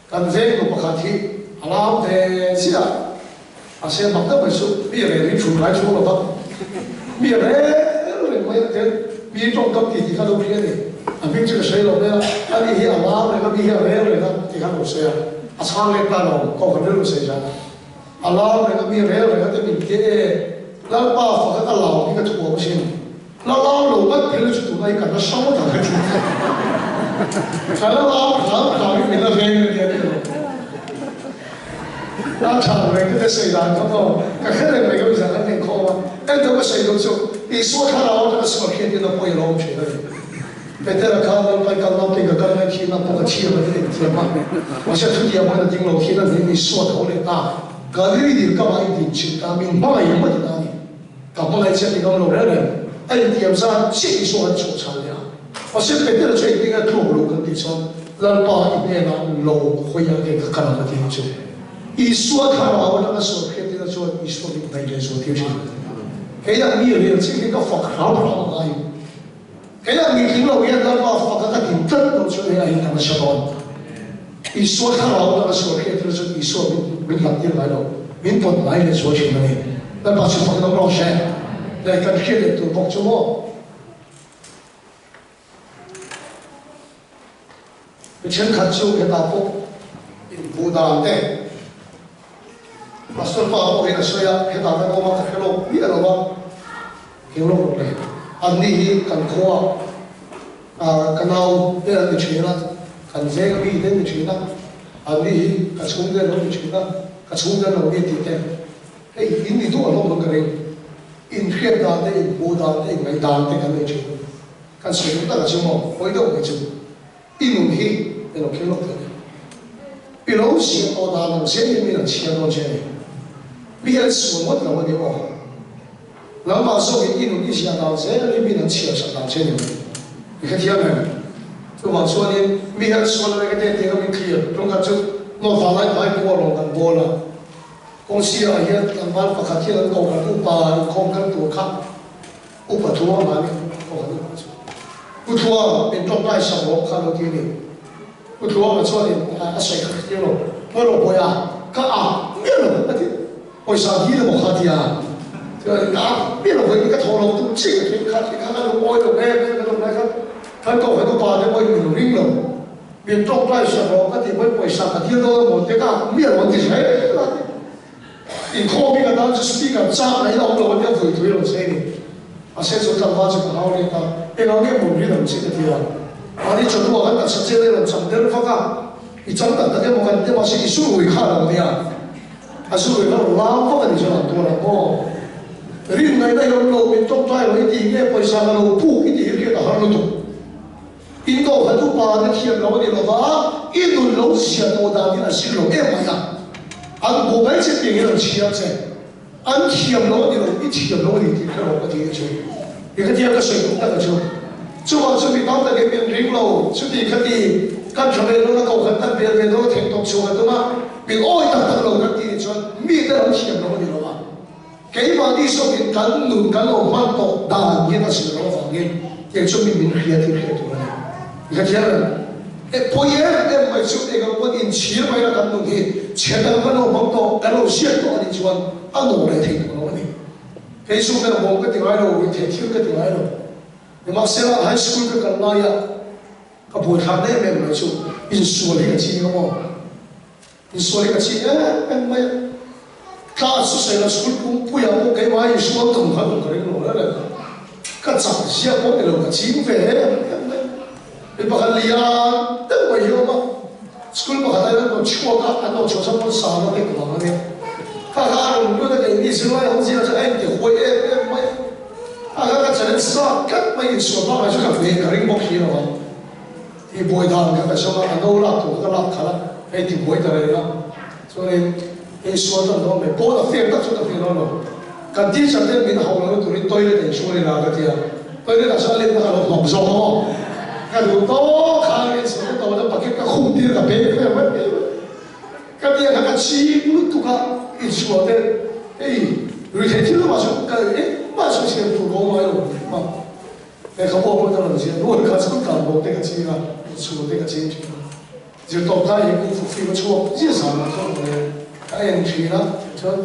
Kan veng nu pakhat hi a lam ve chiah a, mahse mak deuh mai chu mi rel hi thu ngai chhung lo va, mi rel reng mai a tel, mi tawngkam tih tih kha lo hria a ni. A hming chu ka sawi lo mai a, ani hi a lam reng a, mi hi a rel reng a tih kha lo sawi a, a chhang let ta lo, kawng kan rilru sawi zan a. A lam reng a, mi rel reng a te min ti e, Lalpa faka ka lam hi ka thuam asin, la lam lo ngat phel chu tuna hi kan la hrang ta ka ti. Ka la lam hram hram hi min la veng a nia tih lo. A tha reng te te sawi dan kha maw ka hre reng mai ka mizan an inkhawm a, engto ka sawi duh chu Isua thlarau atanga sual hriat in a pawi a lo awm thin a ni. Petera khan Lalpai kal nau te ka kal mai thin a pawh ka chhiam a ti inthiam a, mahse thutiam khan a ding lo thin a ni Isua tho leh ta Galili dil kamah i din chhin ta min hmangaih ang mawti ta a ni. Ka hmangaih che ti ngam lo reng reng a intiam zan chiah Isua khan chhuah chhan leh a. Mahse Petera chu engtin nge tluk lo kan tih chuan Lalpa i hnenah lo hawi ang nge ka kal ang a ti ang chu. Isua thlarau atanga sual hriattirna chuan Isua mit hnaih leh zual tir thin. Kei ang mi rel chiah hi ka fak hram hram a ngai. Kei ang mi tling lo hian Lalpa faka ka din tlat lo chuan hei aiin ka nasa dawn. Isua thlarau atanga sual hriattirna chuan Isua min min hlat tir ngai lo, min pawt ngai leh zual thin a ni. Lalpa chu fak lo rawh se. Leh kan hriat leh tur bawk chu maw? Mi thenkhat chu hetah pawh inhmuh dan te Pastor pa pawhin a sawi a, hetah kan awm a ka hre lawk miah lo a, keng lawk rawh le. Anni hi kan khua ka nau te an ni thin a, kan veng ami te an ni thin a, anni hi ka chhungte an lo ni thin a, ka chhungte an lo ni tih te hei in ni duh alawm ang ka ring. Inhriat dan te, inhmuh dan te, inngaih dan te kan nei thin a ni. Kan sawi duh tak a chu maw, hawi deuh mai chu i nun hi i lo khel lawk thei a ni. I lo ziah tawh dan ang zel hian min an chhiar dawn che a ni. Mi hian sual ngawt lo a ni aw. Nangmah zawkin i nun i ziah dan zel hi min an chhiar sak dan che a ni mai. I hrethiam em? Chuvang chuanin mi hian sual a reng a te tiang a min clear tum khat chu maw vanlai hmai pawh a rawn kan bawl a. Kawng sirah hian tlangval pakhat hian an kohhran upa inkhawm kal tur kha upa Thuang a ni, kohhran upa chu. Pu Thuang, min tawngtai sak rawh kha lo ti a ni. Pu Thuanga chuanin a sawi kha tir lo, Pawi lo pawi a, ka a miah lo a ti. Pawisa dil emaw kha a ti a, chuanin ka a miah lo vawiin ka thaw lo tum chiah ka thil kha ti kha ka lungawi lo em em ka lawm lai khan kan kohhran upa te pawhin min ring lo. Min tawngtai sak rawh ka tih pawn pawisa ka dil dawn a maw te ka miah lo an ti zel a ti. Inkhawm hi khan chu speaker chak mai la awm lo a nia vui thui lo che ni. Mahse chu tlangval chu ka hau let a, engah nge maw rin ang che ka ti a. Mahni chawhnu ah khan taksa chet a rawn cham der vak a, i cham tak tak emaw kan ti mahse i zu rui kha a lo nia. A zu rui kha a rawn lam vak a ni chuan an tuar ang maw. Rin ngaihna hi awm lo, min tawngtai lo i tih nge pawisa ka lo puk i tih hi hriat a har lutuk. In kohhran upa te thiam lo a ni lova, i nun lo zia tawh dan in a zir lo em mai a. An hmuh mai che tiang in an chhiar che. An thiam lo a ni lo, i thiam lo a ni tih hre rawh ka ti a chu. I ka tia ka sawi tum tak a chu. Chuvang chu mi tam takin min ring lo, chuti kha ti kan tha ve dawn a, kohhran kan bel ve dawn a, theihtawp chhuah ka tum a, min awi tak tak lo kan ti nih chuan mite an thiam lo a ni lova. Keimahni zawkin kan nun kan lo hman tawh dan hian a zir loh avangin tiang chu mi min hria tih hriat tur a ni. I ka thiam em? E pawi em em mai chu eng ang pawn inchhir mai la kan nun hi chhe dang kan lo hmang tawh, kan lo hriat tawh a nih chuan a nawh leh thei tawh lo a ni. Kei chu hmel bawm ka ti ngai lo, ruihtheih thil ka ti ngai lo. Nimahsela high school ka kal laia ka buaithlak em em mai chu insual hi ka ching a maw? Insual hi ka ching em em mai a, class chu sawi lo school pumpuiah pawh keimah insual tum kha tum ka ring lo reng reng a, ka chak zia pawh ni lo ka ching ve em em mai. Mi pakhat lian deuh mai hi a awm a, school pakhat ah hian an rawn chhuak a, an rawn chhuah chuan pawn sang a tek vang a nia. Kha kha a rawn lut a keini zirlai ho zingah chuan a inti huai em em mai a, kha kha ka challenge zat tlat mai insual bakah chuan ka ve ka ring bawk hi lo a. Ti buai dan kha ka zawng a, a no lak tur kha ka lak khalh a, hei ti buai ta reng a, chuanin hei sual tan dawn mai, pawn a fair tak chu ka feel dawn lo, kan teacher ten min hauh lohna turin toilet ah inchhung a ila ka ti a, toilet ah chuan a letna ka lo hmawk zawk a maw, ka duh tawk khan in sual ka tawh a, bucket ka khum tir ka beng vel mai mai mai, ka ti a kha ka ching lutuk a, insual te hei ruihtheih thil lamah chuan ka engmah sawi siam tur ka awm ngai lo engmah. Lehkhabu pawh ka rawn ziah nual kha chu tlan bo te ka ching a, inchhung te ka ching thin a. Zirtawp kai hi kungfu film a chhuak zia zan ah chuan ka leng ka en thin a, chuan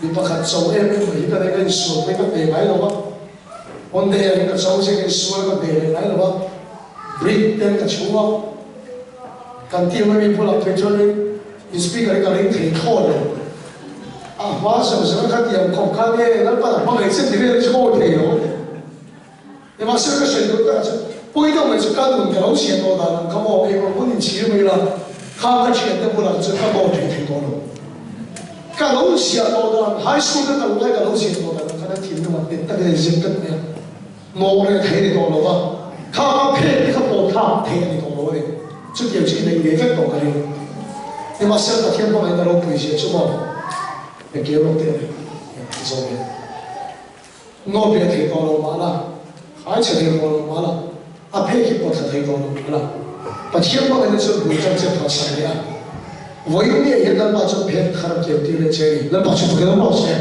mi pakhat cho em em mai hi ka nei ka insual phei ka hne ngai lo a, one day ah hian ka cho zia ka insual ka hne leh ngai lo a, brick ten ka chhung a, kan team a mi bulah phei chuanin in speaker hi ka ring thei thlawt lo, a hma zawng zawng a kha tiang khawp khan e Lalpan a hmangaih che ti vel hi chu awi thei lo a ni. Nimahsela ka sawi duh tak chu pawi deuh mai chu ka nun ka lo chhiah tawh dan ang kha maw eng ang pawn inchhir mai ila khang ka thiante bulah chuan ka dawr thei thei tawh lo. Ka lo chhiah tawh dan high school ka kal lai ka lo chhiah tawh dan ang khan a thinlung ah nghet takin a inzep tlat mai a, nawh leh thei a ni tawh lo va, kha ka phek te kha pawt thlak theih a ni tawh lo a ni. Chutiang chu i neih ve vek tawh ka ring. Nimahsela Pathian hmangaihna ropui zia chu maw engkim rawh teh le zawm hian. Ngaw piah thei tawh lo mah la, khai chhe thei tawh lo mah la, a phei khi pawt thla thei tawh lo mah la, Pathian hmangaihna chuan bul tan che phalsak leh a. Vawiin ni ah hian Lalpa chuan phen thar a keu tir leh che a ni. Lalpa chu fakin awm rawh se.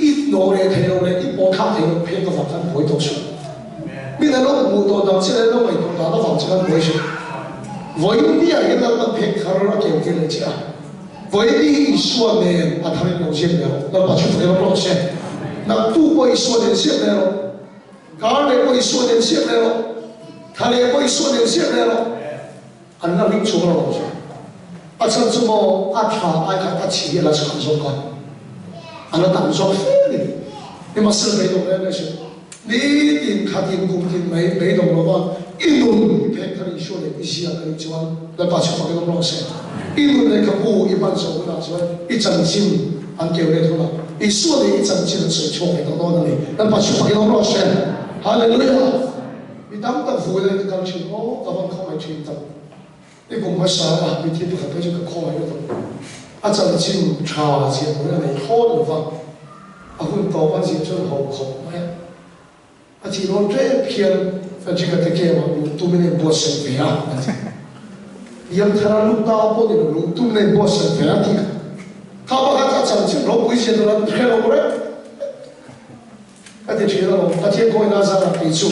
I hnawh leh thei lo leh i pawt thlak thei lo phen avang khan buai tawh suh. Min a lo hmuh tawh dan che leh lo ngaihtuah dan avang che khan buai suh. Vawiin ni ah hian Lalpan phen thar a keu tir leh che a. Vawiin hi Isua nen a thar in lo ziak leh rawh. Lalpa chu fakin awm rawh se. Naktu pawh Isua nen ziak leh rawh. Kar leh pawh Isua nen ziak leh rawh. Thla leh pawh Isua nen ziak leh rawh. An la ring chhuak lo che. A chhan chu maw a tha ai khan a chhi a la chhah zawk a. A la tam zawk fe a ni. Nimahsela beidawng reng reng suh. Nitin khatin kum tin mai beidawng lova i nun i phek thar Isua leh i ziak a nih chuan Lalpa chu fakin awm rawh se. I nun lehkhabu i hman zawh hunah chuan i chanchin an keu let hunah Isua leh i chanchin an sawi chhuak leh tawh dawn a ni. Lalpa chu fakin awm rawh se. Hallelujah! Mi tam tak vui laiin ka kal thin aw, ka van khawngaih thin tak. I kum hmasa a mithi pakhat phei chu ka khawngaih lutuk. A chanchin tha ziah turin a nei thlawt lova, a hun tawp a ziah chuan ho khawp mai a. A thih dawn tlem khian Frederick-a te camp ah luh tumin a inbuatsaih ve a, a ti. Piangthara lut ta pawh ni lo, luh tumin a inbuatsaih ve a tih kha. Kha pakhat a chanchin ropui zia tur an hre lo reng. Ka ti thin alawm, Pathian kawina zarah kei chu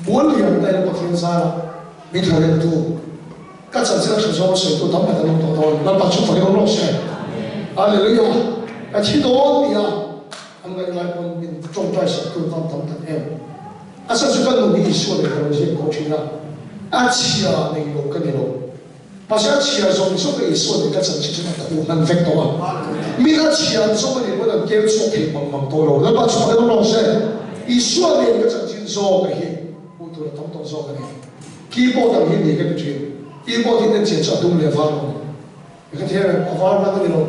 bual lian daih a Pathian zarah min thla reng tu ka chanchin a tha zawng a sawi tu tam tak an awm tawh dawn, Lalpa chu fakin awm rawh se. Hallelujah! Ka thi dawn nia an ngaih lai pawn min tawngtai sak tu tan tam tak em. A chhan chu ka nun hi Isua leh ka lo ziak tawh thin a, a chhia nei lo ka ni lo. Mahse a chhiar zawng zawng a Isua nen ka chanchin chuan a khuh hnan vek tawh a. Min a chhiar zawng a nih pawn an keu chhuak thei mang mang tawh lo. Lalpa chu pakhat awm rawh se. Isua nen ka chanchin zawk a hi hmuh tur a tam tawh zawk a ni. Keyboard ang hi ni ka ti thin. Keyboard hi nen chian chu a dum leh var awm. Ka thiam em? A var hmang a ni lo.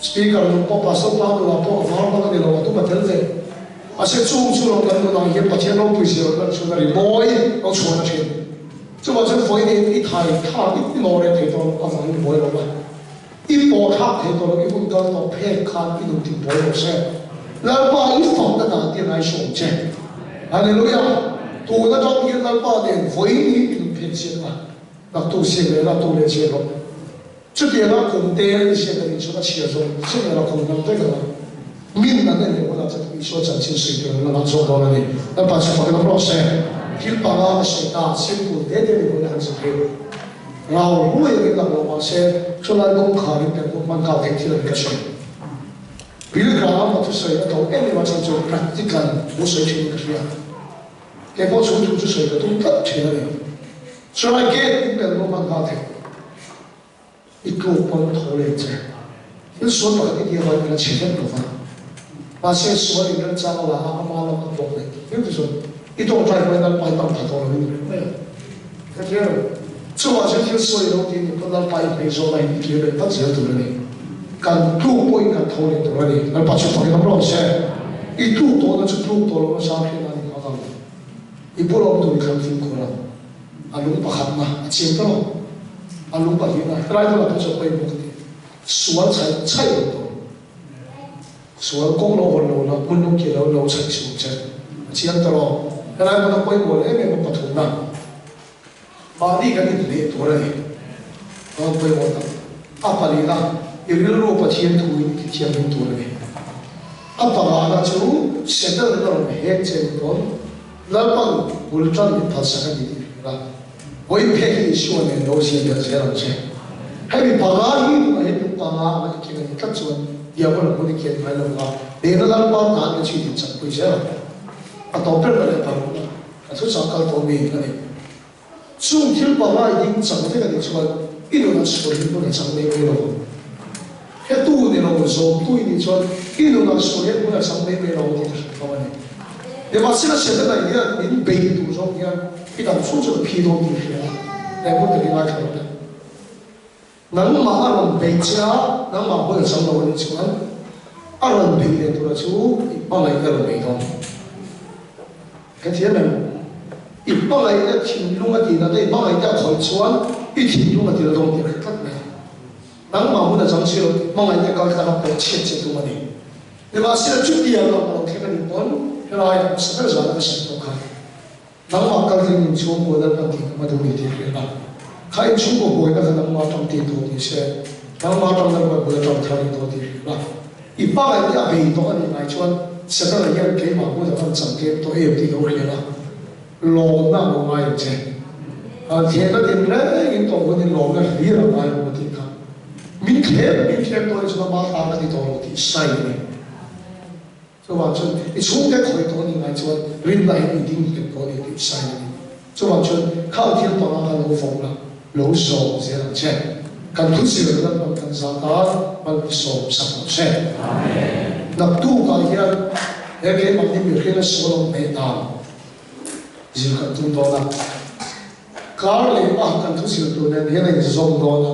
Speaker nun pawh Pastor pa nunah pawh a var hmang a ni lo, a dum a tel ve. Mahse chung chu lo kan nunah hian Pathian ropui zia rawn lan chhun a ri mawi lo chhuahna thin. Chuvang chuan vawiin i thai thlak i nawr reng thei tawh lo avangin buai lo va, i pawh thlak thei tawh lo, i hun kal tawh phek khan i nun tih buai lo se. Lalpa i fakna dan te ngaihsawm che. Hallelujah! Tun atang hian Lalpa nen vawiin hi i nun phek chiat a. Naktu siam leh naktu leh chiah rawh. Chutianga kum te an ziak a nih chuan a chhiar zawng zawng erawh kum dang vek ang a. Min an en leh hunah chuan Isua chanchin sawi tur an la ngah zawk dawn a ni. Lalpa chu fak lam rawh se. Thil panga ka sawi ta, simple te te ni pawhin a han zir theih. Rau ruai angin lang lo mah se, chulai kawngkhar in kan hman nghal theih thil a ni ka sawi. Pilgram a thusawi a to em em a chhan chu practical thu sawi thin in ka hria. Kei pawh chung thu chu sawi ka tum tlat thin a ni. Chulai gate in bel pawh hman nghal thei. I tluk pawn tho leh che. Thil sual pakhat i tih avangin ka la chhe vek lo va. Mahse sual in remchang a la a, ama lam a bawk leh tih viau te chuan i tawngtai pawhin Lalpa i tam tha tawh lo in i ring mai ang. Ka ti a lo. Chuvang chuan thil sual i lo tih ni pawn Lalpa i hmei zawk aiin i kir leh vat zel tur a ni. Kan tluk pawhin kan tho leh tur a ni. Lalpa chu fakin awm rawh se. I tluk tawhna chu tluk tawh lohna zar hian a ni nghal ang. I bul awm tur i thlang fimkhur ang. A lung pakhatna a chiang ta lo. A lung pahnihna helai bulah pawh chuan pawimawh ka ti. Sual chhaih chhaih lo tawh. Sual kawng lo hawn lo la, hmun lo kir lo lo chhaih suh che. A chiang ta lo. Helai hmuna pawimawh leh em em a pathumna. Mahni kan inhleh tur a ni. Rawn pawimawh tak. A palina, i rilru Pathian thu in i tithianghlim tur a ni. A pangana chu Satan a rawn hek che ni pawn Lalpan bul tan min phalsak a ni tih hria la. Vawiin phek hi Isua nen lo zir belh zel ang che. Hemi panga hi tunah hian lung panga anga i keng a nih tlat chuan Diabola hmun i kian ngai lo va, nena Lalpa tan i chhui din chakpui zel ang. A tawp ber na leh parukna. A thuchah kal tawh mi a ni. Chung thil pangai ding chang vek a nih chuan i nunah sual hi hmun a chang mai mai lo ang. Hetu ni lo zawmtu i nih chuan i nunah sual hian hmun a chang mai mai lo ang tih ka hrilh fo a ni. Nimahsela Setana hian min bei tur zawng hian i dam chhung chuan a phi dawn tih hria a, engmawh takin ngaithla lo teh. Nangmah a rawn beih che a, nangmah hmun a chang lo a nih chuan a rawn beih leh tura chu i hmangaih ka rawn beih dawn. Ka thiam em? I hmangaihna thinlung a tihna te i hmangaihte a khawih chuan i thinlung a til dawn tih a hre tlat mai a. Nangmah hmun a chang si lo, hmangaihte kal tlang a pawh chhiat che tum a ni. Nimahsela chutiang ang a lo thleng a nih pawn helaiah hmasa ber zana ka sawi tawh kha. Nangmah kal tling inchhungkua Lalpan tih ka hma duh ni tih hria la. Kha inchhungkaw buaina kha nangmah atang tih tawh ni se, nangmah atang Lalpan bul atang thar ni tawh tih hria la. I hmangaih te a bei tawh a nih ngai chuan Setana hian keimah hmun a van chang tlem tawh em tih lo hria la. Lawmna a lo ngai ang che. Thehna tin rengin tawh hunin lawmna hlir a ngai ang maw tih kha. Min thlem min thlem tawh hi chuan ama tan a ti tawh lo tih sign a ni. Chuvang chuan i chhungte khawih tawh anih ngai chuan rinna hi i ding nghet tawh a ni tih sign a ni. Chuvang chuan khang thil panga kha lo vawng la, lo zawm zel ang che. Kan thu zir Lalpan kan zat a, malsawmsak ang che. Naktukah hian he keimahni mihring a sual awm hmeh dan zir kan tum dawn a. Kar leh a kan thu zir tur nen hian a inzawm dawn a.